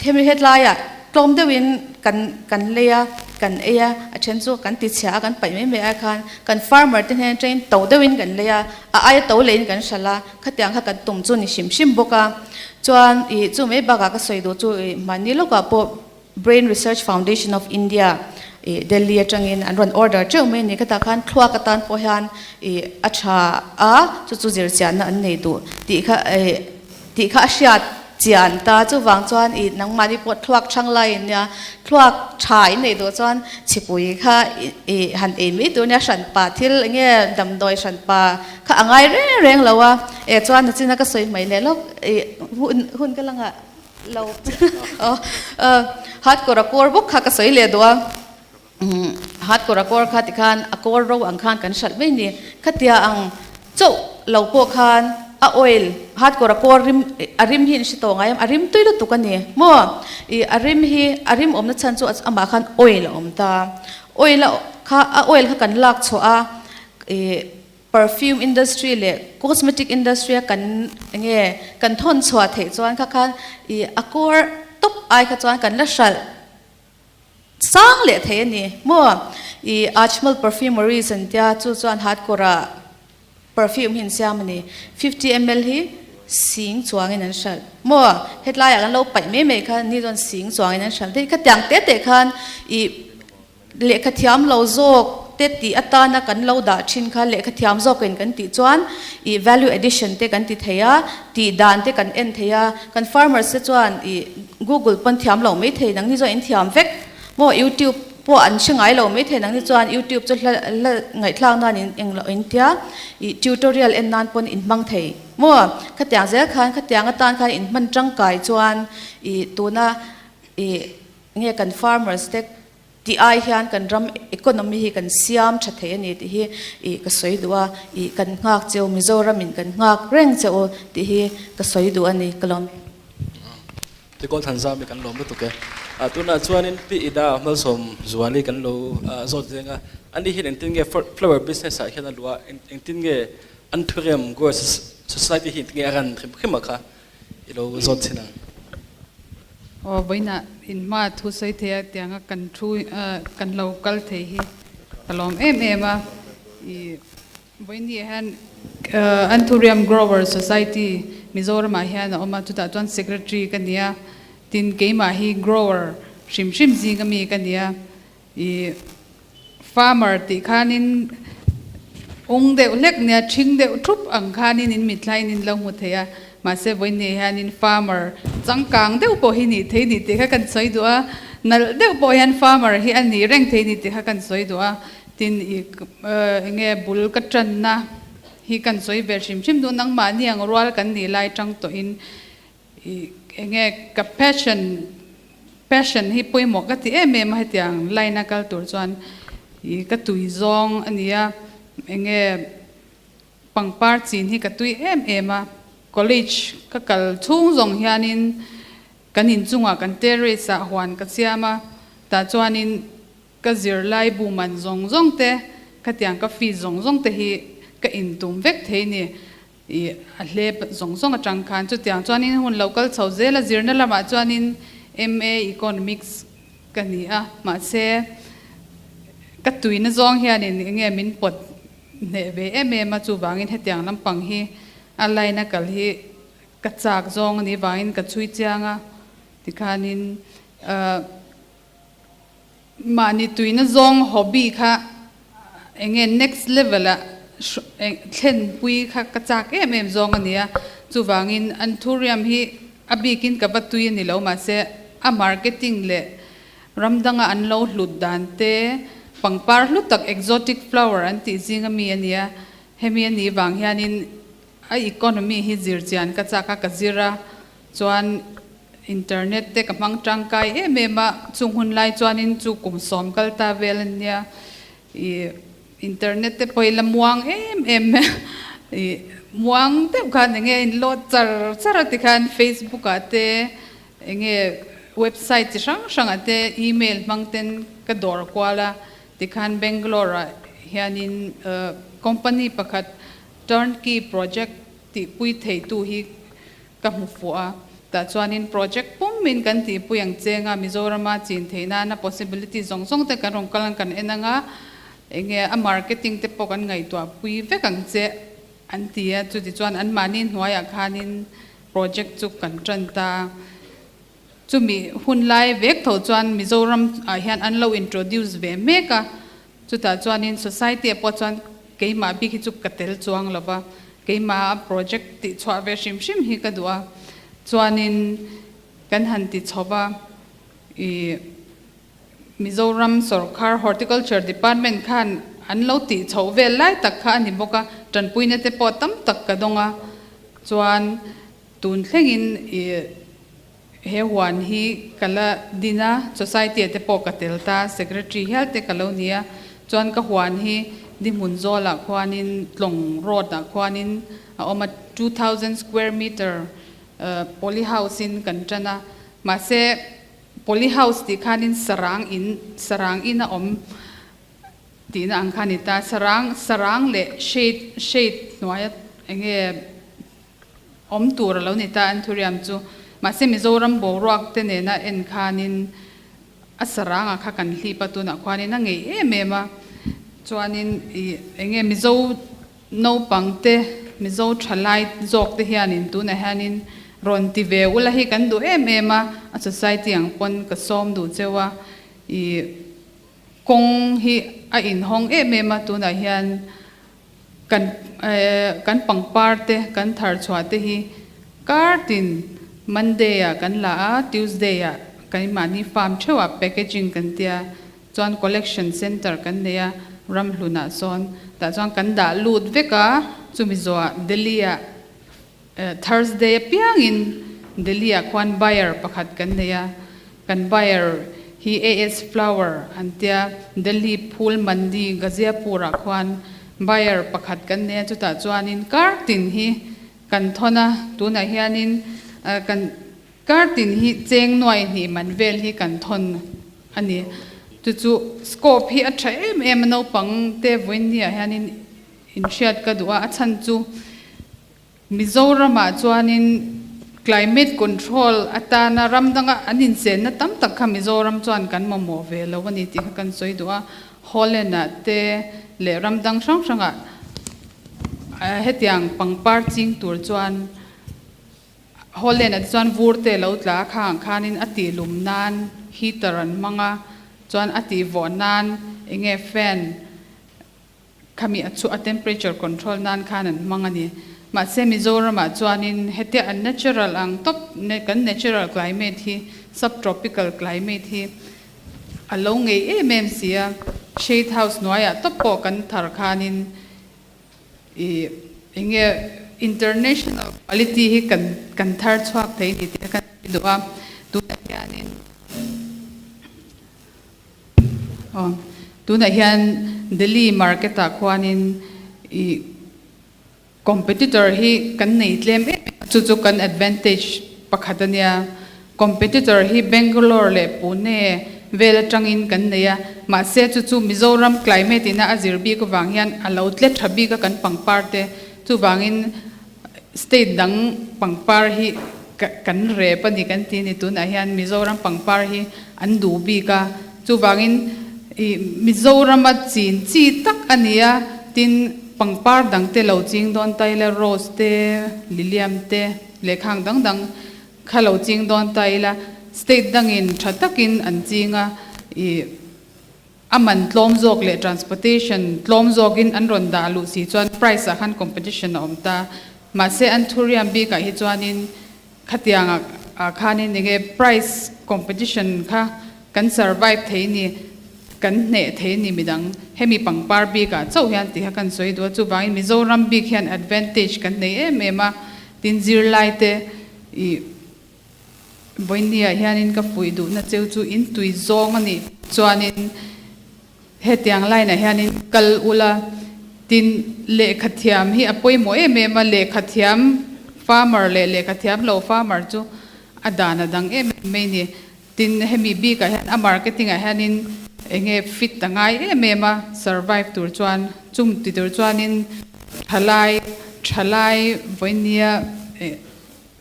Hemi hetlaiah tlawm deuhin kan kan lei a, kan ei a, a then chu kan ti chhia a, kan paih mai mai ai khan kan farmer te hnen atangin to deuhin kan lei a, a aia to leiin kan hralh a, khatiang kha kan tum chu ni hrim hrim bawk a. Chuan ih chu mai bakah ka sawi duh chu ih mahni lawkah pawh Brain Research Foundation of India ih Delhi atangin an rawn order teuh mai a ni. Khatah khan thluak atan pawh hian ih a tha a, chu chu zirchianna an nei duh tih kha ih Tih kha a hriat chian ta. Chuvang chuan i nangmahni pawh thluak thang lai in nia, thluak tha in neih duh chuan chhipui kha i han ei mai tur nia, hranpa thil eng nge damdawi hranpa kha a ngai reng reng lo a. E chuan nachina ka sawi hmai leh lawk i hun hun ka la nghah lo aw hat kawr a kawr bawk kha ka sawi leh duh a. Hat kawr a kawr kha tikhan a kawr ro ang khan kan hralh mai ni. Khatia ang chauh lo pawh khan a oil hat kawr a kawr rim a rim hi in hre tawh ngai em? A rim tui lutuk a ni maw? Ih a rim hi a rim awmna chhan chu amah khan oil a awm ta. Oil a kha a oil kha kan lak chhuah a ih perfume industry leh cosmetic industry a kan enge kan thawn chhuah theih chuan kha khan ih a kawr tawp ai kha chuan kan la hralh. Sang leh thei a ni maw? I Ajmal Perfumeries an tia chu chuan hardcore-ah perfume hi an siam a ni. 50 ml hi sing chuangin an hralh maw? Hetlaiah kan lo paih mai mai kha ni chuan sing chuangin an hralh daih. Khatiang te te khan i lehkha thiam lo zawk te tih atana kan lo dah thin kha lehkha thiam zawkin kan tih chuan i value addition te kan ti thei a, tih dan te kan en thei a. Kan farmers te chuan i Google pawn thiam lo mai thei, nangni zawh in thiam vek maw? YouTube. pawh an hre ngai lo maithei nang ni chuan youtube chu hla hla ngaihthlak nan in englo in tia ih tutorial en nan pawn in hmang thei maw khatiang zel khan khatiang atan khan in hman tangkai chuan ih tuna ih nge kan farmers te tih ai hian kan ram economy hi kan siam tha thei a ni tih hi ih ka sawi duh a ih kan nghak cheu Mizoram in kan nghak reng che u tih hi ka sawi duh a ni ka lawm. Tikawl Thanzami kan lawm lutuk e. Tunah chuanin Pi Ida Hmalsawm Zuali kan lo zawt zeng a, ani hian engtin nge flower business ah hian a luh a, engtin nge Anthurium Growers Society hi engtin nge a ran hrim hrim a kha i lo zawt chhin ang. Aw vawiinah inhma thu sawi thei a tianga kan thu kan lo kal thei hi ka lawm em em a, i Vawiini hian Anthurium Grower Society Mizoramah hian a awm a, chutah chuan Secretary ka ni a, tin keimah hi Grower hrim hrim zing ami ka ni a, ih Farmer tih khanin ung deuh hlek nia ṭhing deuh ṭhup ang khanin in mithlaiin in lo hmu thei a, mahse vawiini hianin Farmer changkang deuh pawh hi nih thei ni tih kha kan sawi duh a, nalh deuh pawh hian Farmer hi a nih reng thei ni tih kha kan sawi duh a. Tin i enge bul ka tanna hi kan sawi ve hrim hrim duh nangmahni ang rual kan nih lai tang tawhin i enge ka passion passion hi pawimawh ka ti em em a hetiang line a kal tur chuan i ka tui zawng a nia enge pangpar chin hi ka tui em em a college ka kal chhung zawng hianin kan inchungah kan terrace ah huan ka siam a tah chuanin Ka zirlai bu man zawng zawng te, khatiang ka fees zawng zawng te hi ka intum vek thei ni. I a hlep zawng zawng atang khan chutiang chuanin hun lo kal chho zel a, zirna lamah chuanin MA Economics ka ni a, mahse ka tuina zawng hianin enge min pawt hneh ve em em a, chuvangin hetiang lampang hi a line a kal hi ka chak zawng a nih vangin ka chhui chiang a, tikhanin ahh. Mahni tuina zawng hobby kha enge next level ah thlenpui kha ka chak em em zawng a nia. Chuvangin Anthurium hi a bikin ka va tui a ni lo mahse a marketing leh ram danga an lo hlut dan te pangpar hlu tak exotic flower an tih zing ami a nia. Hemi a nih vang hianin a economy hi zir chian ka chak a ka zir a chuan Internet te ka hmang tangkai em em a, chung hun lai chuanin chu kum sawm kal ta vel a nia, ih internet te pawh hi la muang em em a, ih muang deuh khan eng nge in load char char a tikhan Facebook ah te eng nge website chi hrang hrang ah te email hmang ten ka dawr kual a, tikhan Bangalore ah hianin company pakhat turnkey project tihpui theitu hi Ka hmu fuh a, tah chuanin project pum in kan tihpui ang cheng a, Mizorama chin theih nana possibility zawng zawng te kan rawn kal ang kan en ang a, enge a marketing te pawh kan ngaihtuah pui vek ang che an ti a, chuti chuan anmahni hnuaiah khanin project chu kan tan ta. Chumi hun lai vek tho chuan Mizoram ah hian an lo introduce ve mek a, Chutah chuanin society ah pawh chuan keimah bik hi chu ka tel chuang lo va, keimah project tih chhuah ve hrim hrim hi ka duh a. Chuanin kan han ti chho va, ih Mizoram sawrkar Horticulture Department khan an lo tih chhoh vel lai tak kha a ni bawk a, tanpuina te pawh tam tak ka dawng a. Chuan tun thlengin ih. He huan hi ka la din a, society ah te pawh ka tel ta, secretary hial te ka lo ni a, chuan ka huan hi Dihmun Zawlah khuanin Tlawng road ah khuanin a awm a, 2000 square meter poly house in kan tan a, mahse poly house tih khanin sarang in sarang in a awm tihna ang kha a ni ta, sarang sarang leh shade shade hnuaia enge Awm tur a lo ni ta an thuriam chu. Mahse Mizoram boruak te nena en khanin a sarangah kha kan hlip a, tunah khuanin a ngei em em a. Chuanin ih enge Mizo naupang te, Mizo thalai zawk te hianin tunah hianin rawn ti ve ula hi kan duh em em a, a society ang pawn ka sawm duh cheu a. Ih kawng hi a inhawng em em a tunah hian. Kan kan pangpar te kan thar chhuah te hi kar tin Monday ah kan la a, Tuesday ah keimahni farm theuh ah packaging kan tia. Chuan collection centre kan nei a, Ramhlunah sawn tah chuan kan dah lut vek a, chumi zawhah Delhi-ah Thursday apiangin Delhi-ah khuan buyer pakhat kan nei a, kan buyer hi AS Flower an tia, Delhi Phul Mandi Ghaziapur-ah khuan buyer pakhat kan nei a, chutah chuanin kar tin hi kan thawn a, tunah hianin kan kar tin hi cheng nuai hnih man vel hi kan thawn a ni. Chu chu scope hi a tha em em a, naupang te vawiinniah hianin inhriat ka duh a, a chhan chu Mizoramah chuanin climate control atana ram danga an insenna tam tak kha Mizoram chuan kan mamawh ve lo a ni tih kha kan sawi duh a. Holland-ah te leh ram dang hrang hrangah hetiang pangpar ching tur chuan Holland-ah te chuan vur te lo tla a kha ang khanin a tih lum nan heater an hmang a, chuan a tih vawh nan eng nge fan Khami a chu a temperature control nan khan an hmang a ni. Mahse Mizoramah chuanin hetia a natural ang tawp kan natural climate hi subtropical climate hi a lo ngei em em si a, shade house hnuaiah tawp pawh kan thar khanin ih enge international quality hi kan kan thar chhuak thei ni tih a kan ti duh a, tunah hianin. Aw, tunah hian Delhi market ah khuanin ih competitor hi kan nei tlem em em a, chu chu kan advantage pakhat a nia. Competitor hi Bangalore leh Pune vel atangin kan nei a, mahse chu chu Mizoram climate ina a zir bik avang hian a lo tle tha bik a kan pangpar te, chuvangin State dang pangpar hi kan rep a ni kan ti a ni. Tunah hian Mizoram pangpar hi an duh bik a, chuvangin ih Mizorama chin chi tak a ni a, tin pangpar dang te lo ching dawn ta ila rose te, lilium te leh khang dang dang kha lo ching dawn ta ila state dangin tha takin an ching a ih. A man tlawm zawk leh transportation tlawm zawkin an rawn dah luh si chuan price ah khan competition a awm ta. Mahse anthurium bikah hi chuanin khatiang ah khanin enge price competition kha kan survive thei ni, kan hneh thei ni midang hemi pangpar bikah chauh hian tih kha kan sawi duh a. Chuvangin Mizoram bik hian advantage kan nei em em a, tin zirlai te ih Vawinia hianin ka fuih duhna cheu chu in tui zawng a nih chuanin hetiang line ah hianin kal ula tin lehkha thiam hi a pawimawh em em a, lehkha thiam farmer leh lehkha thiam lo farmer chu a dan a dang em em mai a ni. Tin hemi bikah hian a marketing ah hianin enge fit a ngai em em a survive tur chuan chung ti tur chuanin thalai thalai vawinia eh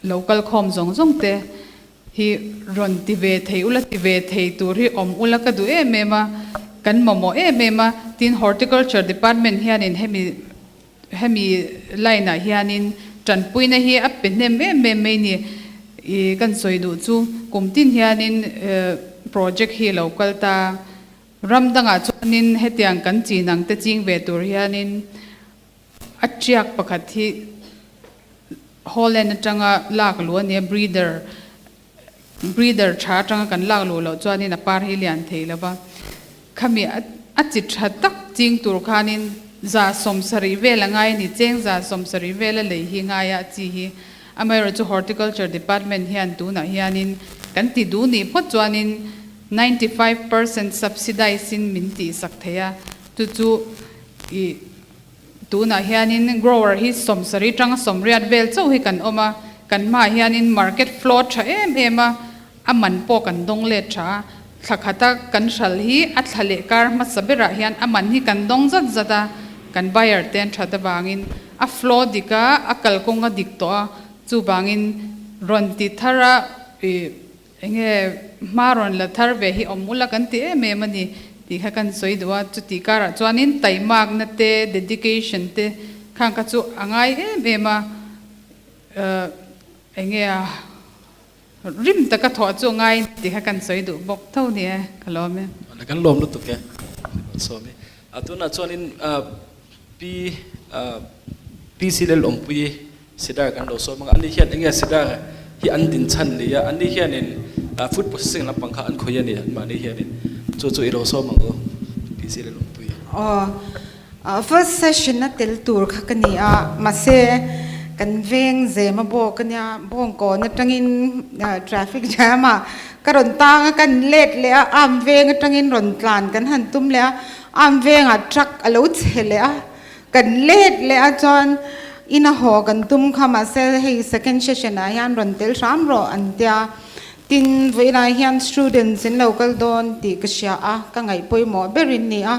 Lo kal khawm zawng zawng te hi rawn ti ve thei ula, ti ve thei tur hi awm ula ka duh em em a, kan mamawh em em a, tin Horticulture Department hianin hemi hemi line ah hianin tanpuina hi a pe hnem em em mai ni i kan sawi duh chu kum tin hianin project hi lo kal ta, ram dangah chuanin hetiang kan chin ang te ching ve tur hianin A tiak pakhat hi Holland atanga lak luh a nia, breeder breeder tha atanga kan lak luh loh chuanin a par hi lian thei lo va. Khami a chi tha tak ching tur khanin 170 vel a ngai a ni, cheng 170 vel a lei hi ngai a chi hi. Amaherawhchu Horticulture Department hian tunah hianin kan ti duh nih phawt chuanin 95% subsidize in min tihsak thei a, chu chu I tunah hianin grower hi 70 tanga 80 vel chauh hi kan awm a, kan hmaah hianin market flow tha em em a, a man pawh kan dawng let tha a, thla khata kan hral hi a thla leh kar hmasa berah hian a man hi kan dawng zat zat a, kan buyer te an that avangin a flow dik a, a kalkawng a dik tawh a, chuvangin rawn ti thar a i Enge hma rawn la thar ve hi awm ula kan ti em em a ni tih kha kan sawi duh a, chutih karah chuanin taimakna te, dedication te khang kha chu a ngai em em a, enge a rim taka thawh chu a ngai tih kha kan sawi duh bawk tho ni e, ka lawm e. Kan lawm lutuk e, Sawmi. Tunah chuanin Pi PC Lelawmpuii Sidar kan lo sawm ang a, ani hian enge Sidar hi an din chhan ni a, ani hianin food processing lampang kha an khawih a ni, anmahni hianin. Chu chu i lo sawm ang u, PC Lalawmpuii. Aw, first session a tel tur kha ka ni a, mahse kan veng zema bawk a nia, Bawngkawn atangin traffic jam ah ka rawn tang a, kan let leh a, Am veng atangin rawn tlan kan han tum leh a, Am vengah truck a lo chhe leh a, kan let leh a chuan ina haw kan tum kha mahse hei second session ah hian rawn tel hram rawh an tia. Tin, vawiinah hian students in lo kal dawn tih ka hria a, ka ngaih pawimawh berin ni a,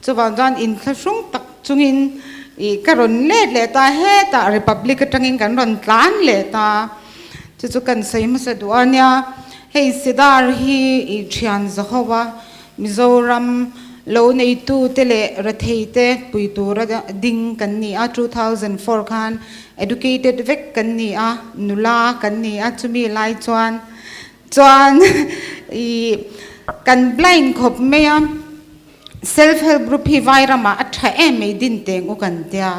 chuvang chuan inthlahrung tak chungin ih ka rawn let leh ta, hetah Republic atangin kan rawn tlan leh ta, chu chu kan sawi hmasa duh a nia, hei Sidar hi ih thian zaho a, Mizoram lo neitute leh retheite pui tura ding kan ni a, 2004 khan educated vek kan ni a, nula kan ni a, chumi lai chuan chuan ih kan blind khawp mai a, self help group hi vai ramah a tha em mai din teng u kan tia,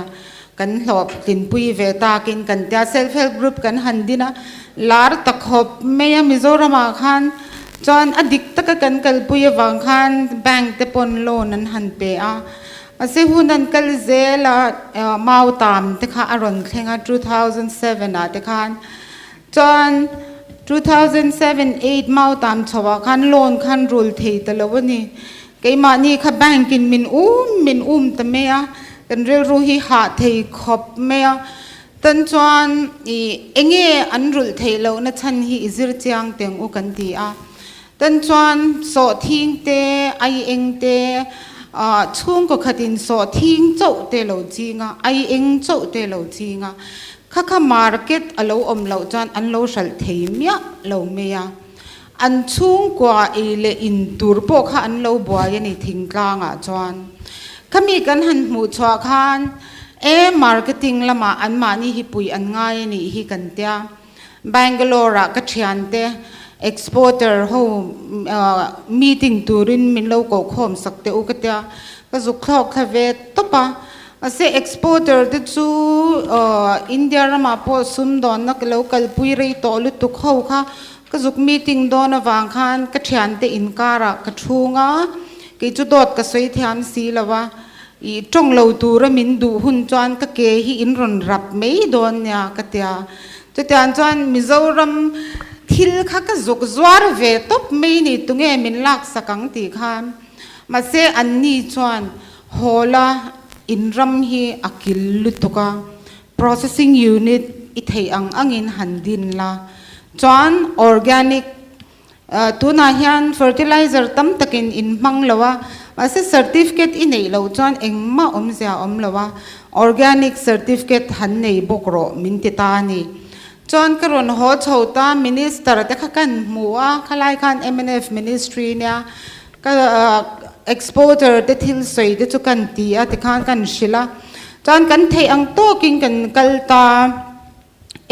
kan hlawhtlinpui ve takin kan tia, self help group kan han din a, lar ta khawp mai a Mizoramah khan chuan a dik taka kan kalpui avang khan bank te pawn loan an han pe a, mahse hun an kal zel a Mautam te kha a rawn thleng a 2007 ah te khan chuan 2007-8 Mautam chho ah khan loan khan rul thei ta lo a ni. Keimahni kha bank in min um min um ta mai a, kan rilru hi hah thei khawp mai a. Tan chuan i enge an rulh theih lohna chhan hi i zir chiang teng u kan ti a. Tan chuan sawhthing te, ai eng te, chhungkaw khatin sawhthing chauh te lo ching a, ai eng chauh te lo ching a. Kha kha market a lo awm loh chuan an lo hralh thei miah lo mai a. An chhungkua ei leh in tur pawh kha an lo buai a ni thingtlangah chuan. Khami kan han hmuh chhuah khan e marketing lamah anmahni hi pui an ngai a nih hi kan tia. Bangalore ah ka thiante exporter ho meeting turin min lo kohkhawm sak teh u ka tia. Ka zuk thlawk thla ve tawp a. Mahse exporter te chu India ramah pawh sumdawnna ka lo kalpui rei tawh lutuk ho kha Ka zuk meeting dawn avang khan ka thiante inkarah ka thung a, kei chu dawt ka sawi thiam si lo a, ih tawng lo tura min duh hun chuan ka ke hi in rawn rap mai dawn nia ka tia. Chutiang chuan Mizoram thil kha ka zuk zuar ve tawp mai ni tunge min laksak ang tih khan. Mahse anni chuan haw la in ram hi a kil lutuk a, Processing unit i theih ang angin han din la. Chuan organic tunah hian fertilizer tam takin in hmang lo a, mahse certificate i neih loh chuan engmah awmzia a awm lo a, organic certificate han nei bawk rawh min ti ta a ni. Chuan ka rawn haw chho ta, minister te kha kan hmu a, khalai khan mnf ministry nia Ka exporter te thil sawi te chu kan ti a tikhan kan hrilh a, chuan kan theih ang tawkin kan kal ta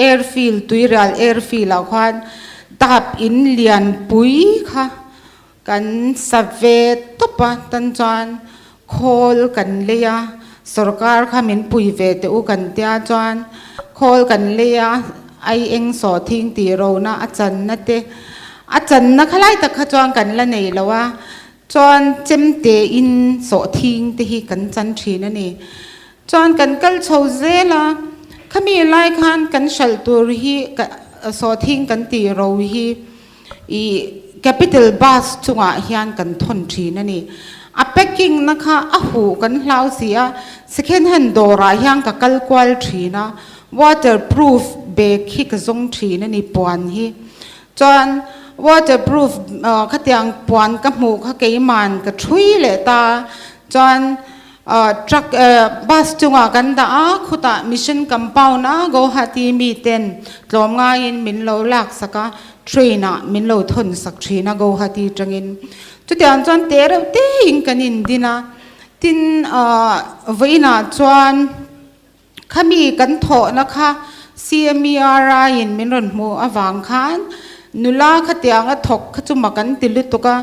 airfield tuirial airfield ah khuan tap in lian pui kha kan sa ve tawp a tan chuan khawl kan lei a sorkar kha min pui ve teh u kan tia chuan khawl kan lei a ai eng sawhthing tih rona a channa te A channa khalai tak kha chuan kan la nei lo a, chuan chemte in sawhthing te hi kan chan thin a ni. Chuan kan kal chho zel a, khami lai khan kan hralh tur hi sawhthing kan tih ro hi ih capital bus chungah hian kan thawn thin a ni. A packing na kha a huh kan hlau si a, second hand dawrah hian ka kal kual thin a, waterproof bag hi ka zawng thin a ni puan hi. Chuan waterproof khatiang puan ka hmuh kha keiman ka thui leh ta. Chuan truck bus chungah kan dah a, khutah mission compound a Guwahati mi ten tlawm ngaiin min lo lak sak a, train ah min lo thawn sak thin a Guwahati tangin. Chutiang chuan te reuh tein kan indin a, tin vawiinah chuan Khami kan thawhna kha CMERI in min rawn hmuh avang khan nula khatianga thawk kha chu mak an ti lutuk a,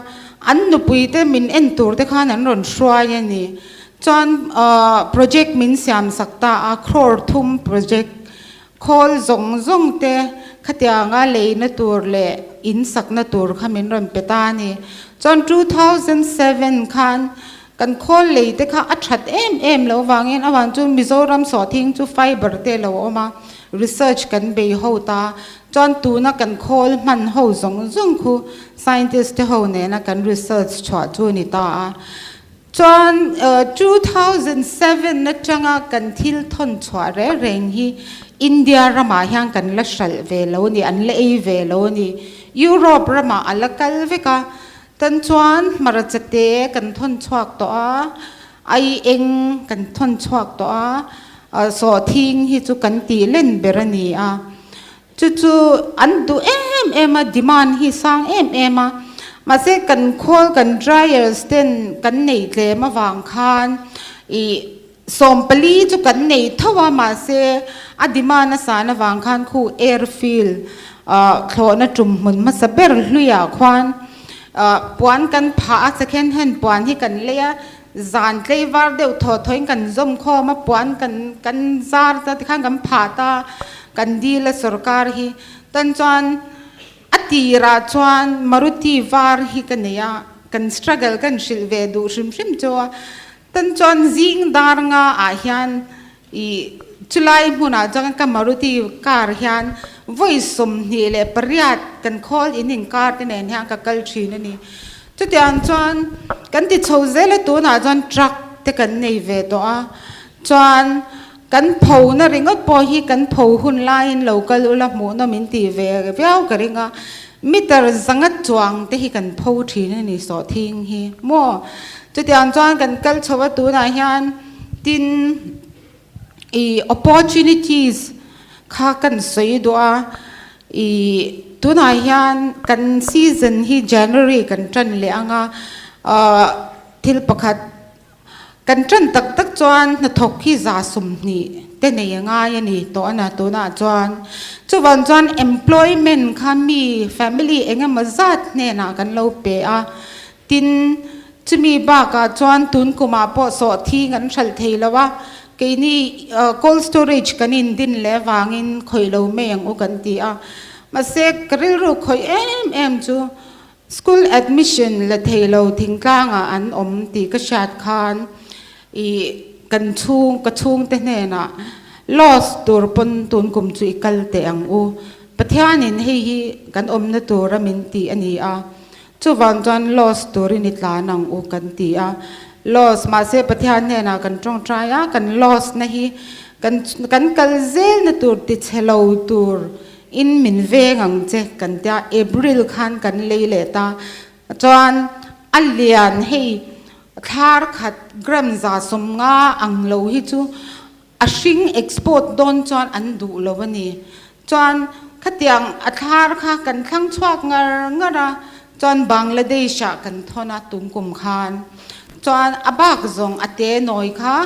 an nupui te min en tur te khan an rawn hruai a ni. Chuan project min siam sak ta a, crore thum project, khawl zawng zawng te. Khatianga leina tur leh in sakna tur kha min rawn pe ta a ni. Chuan 2007 khan kan khawl lei te kha a that em em lo vangin avan chu Mizoram sawhthing chu fiber te lo awm a, research kan bei ho ta. Chuan tuna kan khawl hman ho zawng zawng khu scientist te ho nena kan research chhuah chu a ni ta a. Chuan 2007 atanga kan thil thawn chhuah reng reng hi India ramah hian kan la hralh ve lo a ni, an la ei ve lo a ni. Europe ramah a la kal vek a, tan chuan hmarcha te kan thawn chhuak tawh a, ai eng kan thawn chhuak tawh a, sawhthing hi chu kan tih len ber a ni a. Chu chu an duh em em a, demand hi sang em em a. Mahse kan khawl kan dryers ten kan nei tlem avang khan ih 14 chu kan nei tho a, mahse a demand a san avang khan khu airfield ah thlawhna tum hmun hmasa ber hluiah khuan ah puan kan phah a, second hand puan hi kan lei a, zan tleivar deuh thaw thawin kan zawm khawm a, puan kan kan zar ta tikhan kan phah ta. Kan dil a sorkar hi tan chuan a tirah chuan Maruti var hi ka nei a, kan struggle kan hrilh ve duh hrim hrim chu a, tan chuan zing dar nga ah hian ih chulai hmunah chuan ka Maruti car hian vawi 28 kan khawl in inkar te nen hian ka kal thin a ni. Chutiang chuan kan ti chho zel a tunah chuan truck te kan nei ve tawh a, chuan Kan pho na ringawt pawh hi kan pho hun laiin lo kal ula hmuhnawm min tih ve viau ka ring a, meter zanga chuang te hi kan pho thin a ni sawhthing hi maw. Chutiang chuan kan kal chho a tunah hian tin ih opportunities kha kan sawi duh a, ih tunah hian kan season hi January kan tan leh ang a, ah thil pakhat Kan ṭan tak tak chuan hnathawk hi 20% te nei a ngai a ni tawh a na tunah chuan. Chuvang chuan employment kha mi family eng emaw zat hnenah kan lo pe a, tin chumi bakah chuan tun kumah pawh sawhthing an hralh thei lo a, keini cold storage kan indin leh avangin khawih lo mai ang u kan ti a. Mahse ka rilru khawih em em chu School admission la thei lo thingtlangah an awm tih ka hriat khan ih kan chhung ka chhungte hnenah loss tur pawn tun kum chu i kal teh ang u. Pathianin hei hi kan awmna tura min tih a ni a, chuvang chuan loss turin i tlan ang u kan ti a. Loss mahse Pathian hnenah kan tawngtai a, kan loss na hi kan kan kal zelna tur tichhe lo tur In min veng ang che kan tia April khan kan lei leh ta chuan a lian hei thlar khat gram 150 ang lo hi chu a hring export dawn chuan an duh lo a ni. Chuan khatiang a thlar kha kan thlang chhuak ngar ngar a chuan Bangladesh ah kan thawn a tumkum khan chuan a bak zawng a te nawi kha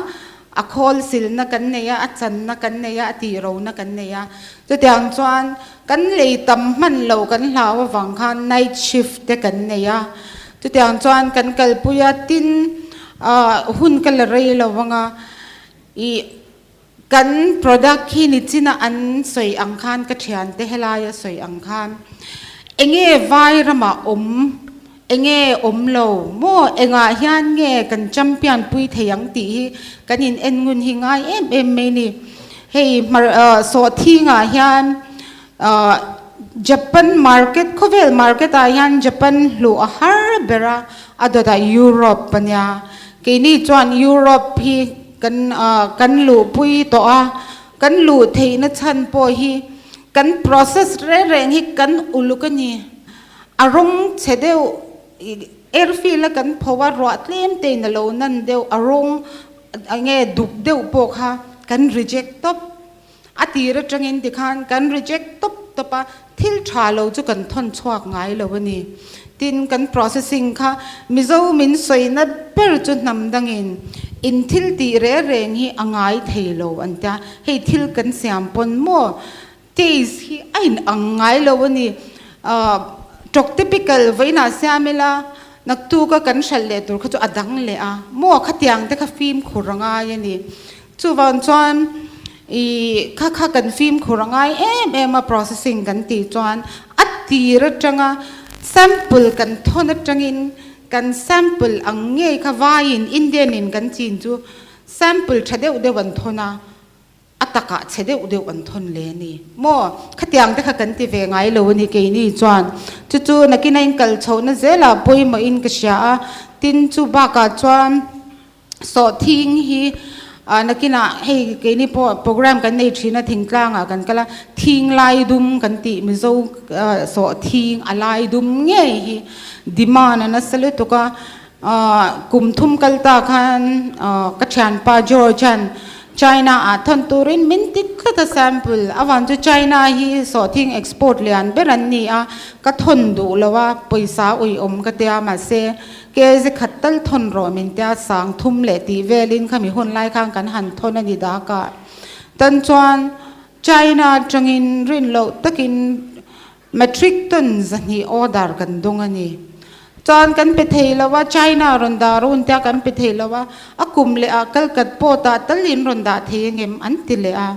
A khawl silna kan nei a, a channa kan nei a, a tihrohna kan nei a. Chutiang chuan kan lei tam hman lo kan hlau avang khan night shift te kan nei a. Chutiang chuan kan kalpui a, tin hun ka la rei lo vang a, ih kan product hi nichina an sawi ang khan ka thiante helaia sawi ang khan enge vai ramah awm Enge awm lo maw? Engah hian nge kan champion pui thei ang tih hi kan in en ngun hi ngai em em mai ni. Hei hmar sawhthingah hian Japan market khawvel market ah hian Japan hluh a har ber a, a dawtah Europe a nia. Keini chuan Europe hi kan kan luhpui tawh a, kan luh theihna chhan pawh hi kan process reng reng hi kan uluk a ni. A rawng chhe deuh airfield a kan pho a, ruah tlem te in a lo nan deuh, a rawng enge duk deuh pawh kha kan reject tawp. A tir atangin tikhan kan reject tawp tawp a, thil tha lo chu kan thawn chhuak ngai lo a ni. Tin, kan processing kha Mizo min sawina ber chu hnam dangin in thil tih reng reng hi a ngai thei lo an tia, hei thil kan siam pawn maw Taste hi a in ang ngai lo a ni. Ṭawk typical vawiinah siam ila naktuka kan hralh leh tur kha chu a dang leh a, maw khatiang te kha fimkhur a ngai a ni. Chuvang chuan. I kha kha kan fimkhur a ngai em em a processing kan tih chuan a tir atanga sample kan thawn atangin kan sample ang ngei kha vaiin Indian in kan chin chu sample tha deuh deuh an thawn a, a takah chhe deuh deuh an thawn le a ni maw? Khatiang te kha kan ti ve ngai lo a ni keini chuan chu chu nakin a inkal chhohna zelah pawimawhin ka hria a, tin chu bakah chuan Sawhthing hi nakinah hei keini pawh program kan nei thin a thingtlangah kan kal a, thing lai dum kan tih Mizo sawhthing a lai dum ngei hi demand a nasa lutuk a, kum thum kal ta khan ka thianpa George an China ah thawn turin min ti tlat a sample avang chu China hi sawhthing export lian ber an ni a, ka thawn duh lo a pawisa uiawm ka tia mahse Kezi khat tal thawn rawh min tia sang thum leh tih velin khami hun lai khan kan han thawn a ni dak a. Tan chuan China atangin rin loh takin metric ton zahnih order kan dawng a ni. Chuan kan pe thei lo a, China rawn dah run tia kan pe thei lo a, a kum leh ah kalkat pawt ah tal in rawn dah thei angem an ti leh a.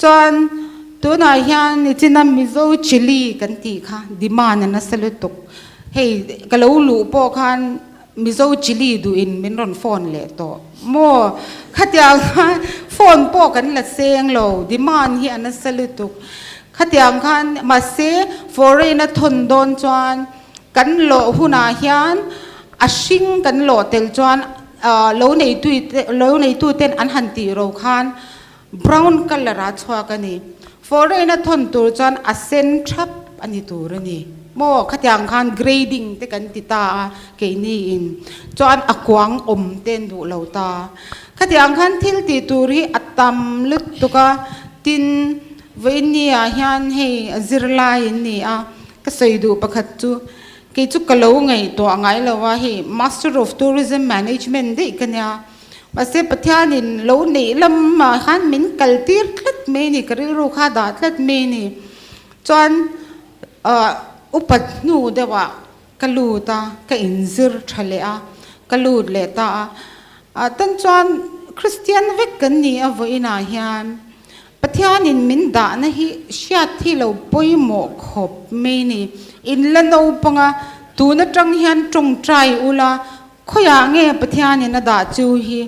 Chuan tunah hian nichina Mizo chilli kan tih kha demand a nasa lutuk. Hei ka lo luh pawh khan Mizo chilli duhin min rawn phone leh tawh maw? Khatiang khan phone pawh kan la seng lo, demand hi a nasa lutuk. Khatiang khan mahse foreign a thawn dawn chuan kan lawh hunah hian a hring kan lawh tel chuan lo neitute an han tih ro khan Brown colour a chhuak a ni. Foreign a thawn tur chuan a sen thap a ni tur a ni. Maw khatiang khan grading te kan ti ta a keini in chuan a kuang awm te an duh lo ta. Khatiang khan thil tih tur hi a tam lutuk a, tin vawiinni ah hian hei zirlai in ni a, ka sawi duh pakhat chu kei chu ka lo ngaihtuah ngai lo a, hei Master of Tourism Management daih ka nia. Mahse Pathianin lo neih lamah khan min kal tir tlat mai a ni, ka rilru kha dah tlat mai a ni. Chuan upat hnu deuhah ka lut a, ka inzir tha leh a, ka lut leh ta a. Tan chuan Kristian vek kan ni a vawiinah hian Pathianin min dahna hi hriat hi lo pawimawh khawp mai a ni. In la naupang a, tun atang hian tawngtai ula, Khawiah nge Pathianin a dah chu hi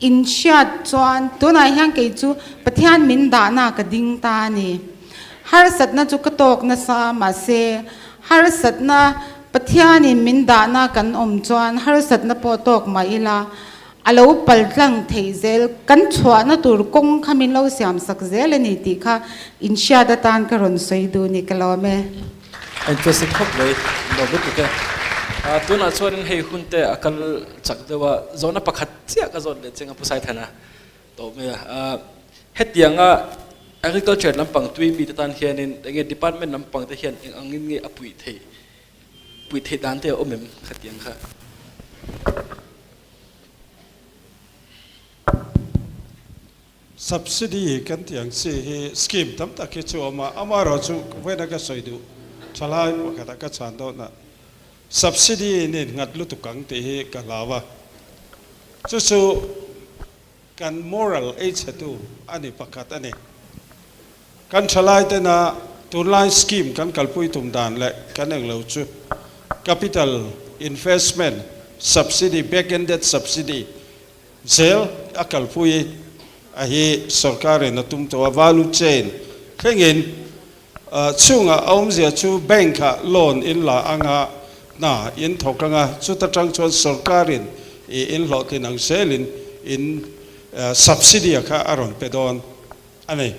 in hriat chuan tunah hian kei chu Pathian min dahna ka ding ta a ni. Harsatna chu ka tawk nasa mahse harsatna Pathianin min dahna kan awm chuan harsatna pawh tawk mah ila a lo paltlang theih zel kan chhuahna tur kawng kha min lo siamsak zel a ni tih kha in hriat atan ka rawn sawi duh ni ka lawm e. Interesting khawp mai, nuam lutuk e. Tunah chuanin hei hun te a kal chak deuh a, zawhna pakhat chiah ka zawt leh cheng a Pu Saithana tawh mai a. Hetianga agriculture lampang tui mite tan hianin enge department lampang te hian eng angin nge a puih theih, puih theih dan te a awm em khatiang kha? Subsidy kan tih ang chi hi scheme tam tak hi chu a awm a, amaherawhchu vawiina ka sawi duh thalai pakhatah ka chhan dawn a, subsidy in innghat lutuk ang tih hi ka hlau a, chu chu kan moral ei chhetu a ni pakhat a ni. Kan thalai tena tunlai scheme kan kalpui tum dan leh kan englo chu capital investment subsidy, back-ended subsidy, Zel a kalpui a hi sorkarin a tum tawh a, value chain thlengin chhungah a awmzia chu bank ah loan in la anga hna in thawk anga chuta tang chuan sorkarin i in hlawhtlin ang zelin in subsidy a kha a rawn pe dawn a ni.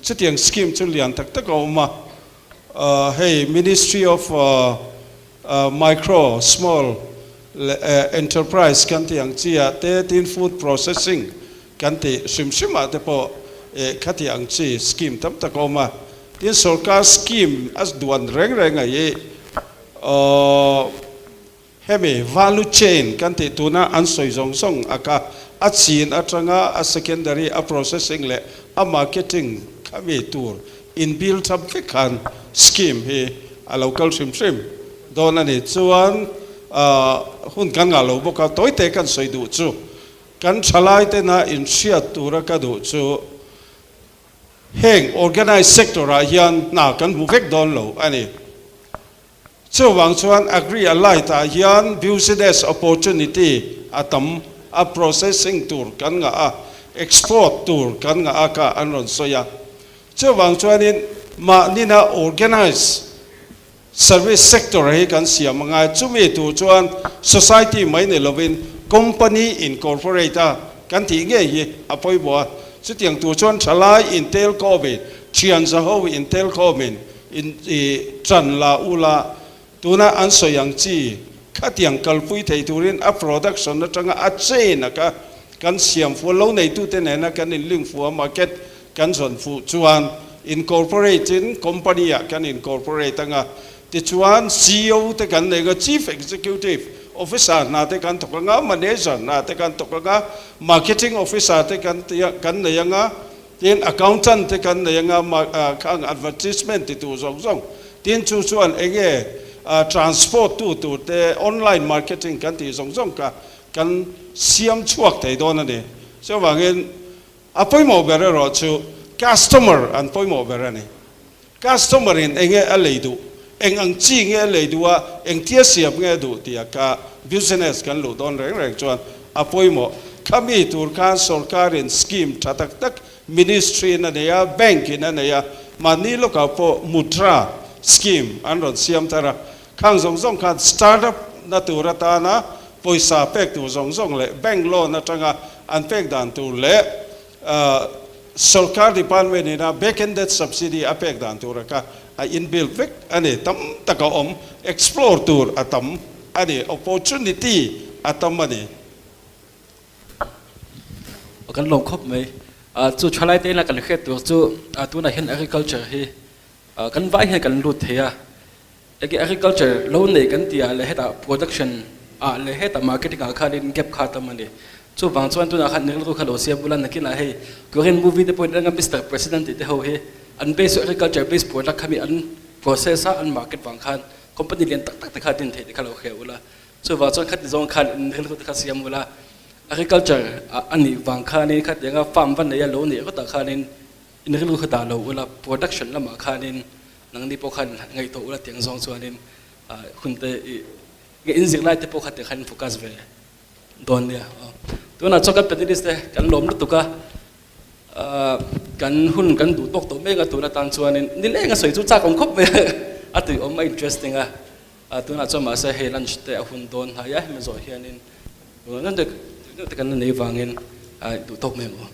Chutiang scheme chu lian tak tak a awm a, hei Ministry of Micro, small leh enterprise kan tih ang chi ah te, tin food processing kan tih hrim hrim ah te pawh khati ang chi scheme tam tak a awm a. Tin sorkar scheme a duan reng reng a hi hemi value chain kan tih tuna an sawi zawng zawng a kha a chin atanga a secondary a processing leh a marketing khami tur In build up vek khan scheme hi a lo kal hrim hrim dawn a ni. Chuan hun kan ngah lo bawk a, tawite kan sawi duh chu kan thalai tena inhriat tura ka duh chu Heng organized sector ah hian hna kan hmu vek dawn lo a ni. Chuvang chuan Agri Allied ah hian business opportunity a tam a, processing tur kan ngah a, export tur kan ngah a kha an rawn sawi a. Chuvang chuanin mahnina organized Service sector hi kan siam a ngai. Chumi tur chuan society mai ni lovin company incorporate a kan tih ngei hi a pawimawh a. Chutiang tur chuan thalai intel khawmin, thian zaho intel khawmin in i tan la u la, tuna an sawi ang chi khatiang kalpui thei turin a production atanga a chain a kha kan siam fuh a, lo neitute nena kan in link fuh a, market Kan zawn fuh chuan incorporate in company ah kan incorporate anga, tichuan ceo te kan nei anga, Chief Executive Officer hna te kan thawk anga, Manager hna te kan thawk anga, Marketing Officer te kan kan nei anga, tin Accountant te kan nei anga, khang advertisement ti tur zawng zawng, tin chu chuan enge transport tu tur te, online marketing kan tih zawng zawng kha kan siam chhuak thei dawn a ni. Chuvangin A pawimawh ber erawh chu customer an pawimawh ber a ni. Customer in enge a lei duh, eng ang chi nge a lei duh a, engtia siam nge a duh tih kha business kan luh dawn reng reng chuan a pawimawh. Khami tur khan sorkar in scheme tha tak tak ministry in a nei a, bank in a nei a, mahni lawkah pawh mudra scheme an rawn siam thar a, khang zawng zawng khan startup na tur atana pawisa pek tur zawng zawng leh bank loan atanga an pek dan tur leh sorkar department ina back ended subsidy a pek dan tura kha a inbuild vek a ni. Tam tak a awm, explore tur a tam a ni, opportunity a tam a ni. Kan lawm khawp mai. Chu thalai te ina kan hriat tur chu tunah hian agriculture hi kan vai hian kan lut thei a. Enge agriculture lo nei kan tih ah leh hetah production ah leh hetah marketing ah khanin gap kha a tam a ni. Chuvang chuan tunah khan rilru kha lo siam bula nakinah hei Korean movie te pawhin enga Mister President tih te ho hi an base chu agriculture based product kha mi an process a an market vang khan company lian tak tak te kha din theih te kha lo hria ula. Chuvang chuan khati zawng khan in rilru te kha siam ula agriculture ah a nih vang khanin khatianga farm va nei a lo neih rawtah khanin in rilru kha dah lo ula production lamah khanin Nangni pawh khan ngaihtuah ula tiang zawng chuanin hun te i nge in zirlai te pawh kha tiang khan in focus ve dawn nia. Tunah chuan kan panelist te kan lawm lutuk a, kan hun kan duh tawk tawh mek a tun atan chuanin nileng a sawi chu chak awm khawp mai a, a tui awm a interesting a, tunah chuan mahse hei lunch te a hun dawn hnai a hemi zawh hianin tun te kan la nei vangin duh tawk mai ang aw.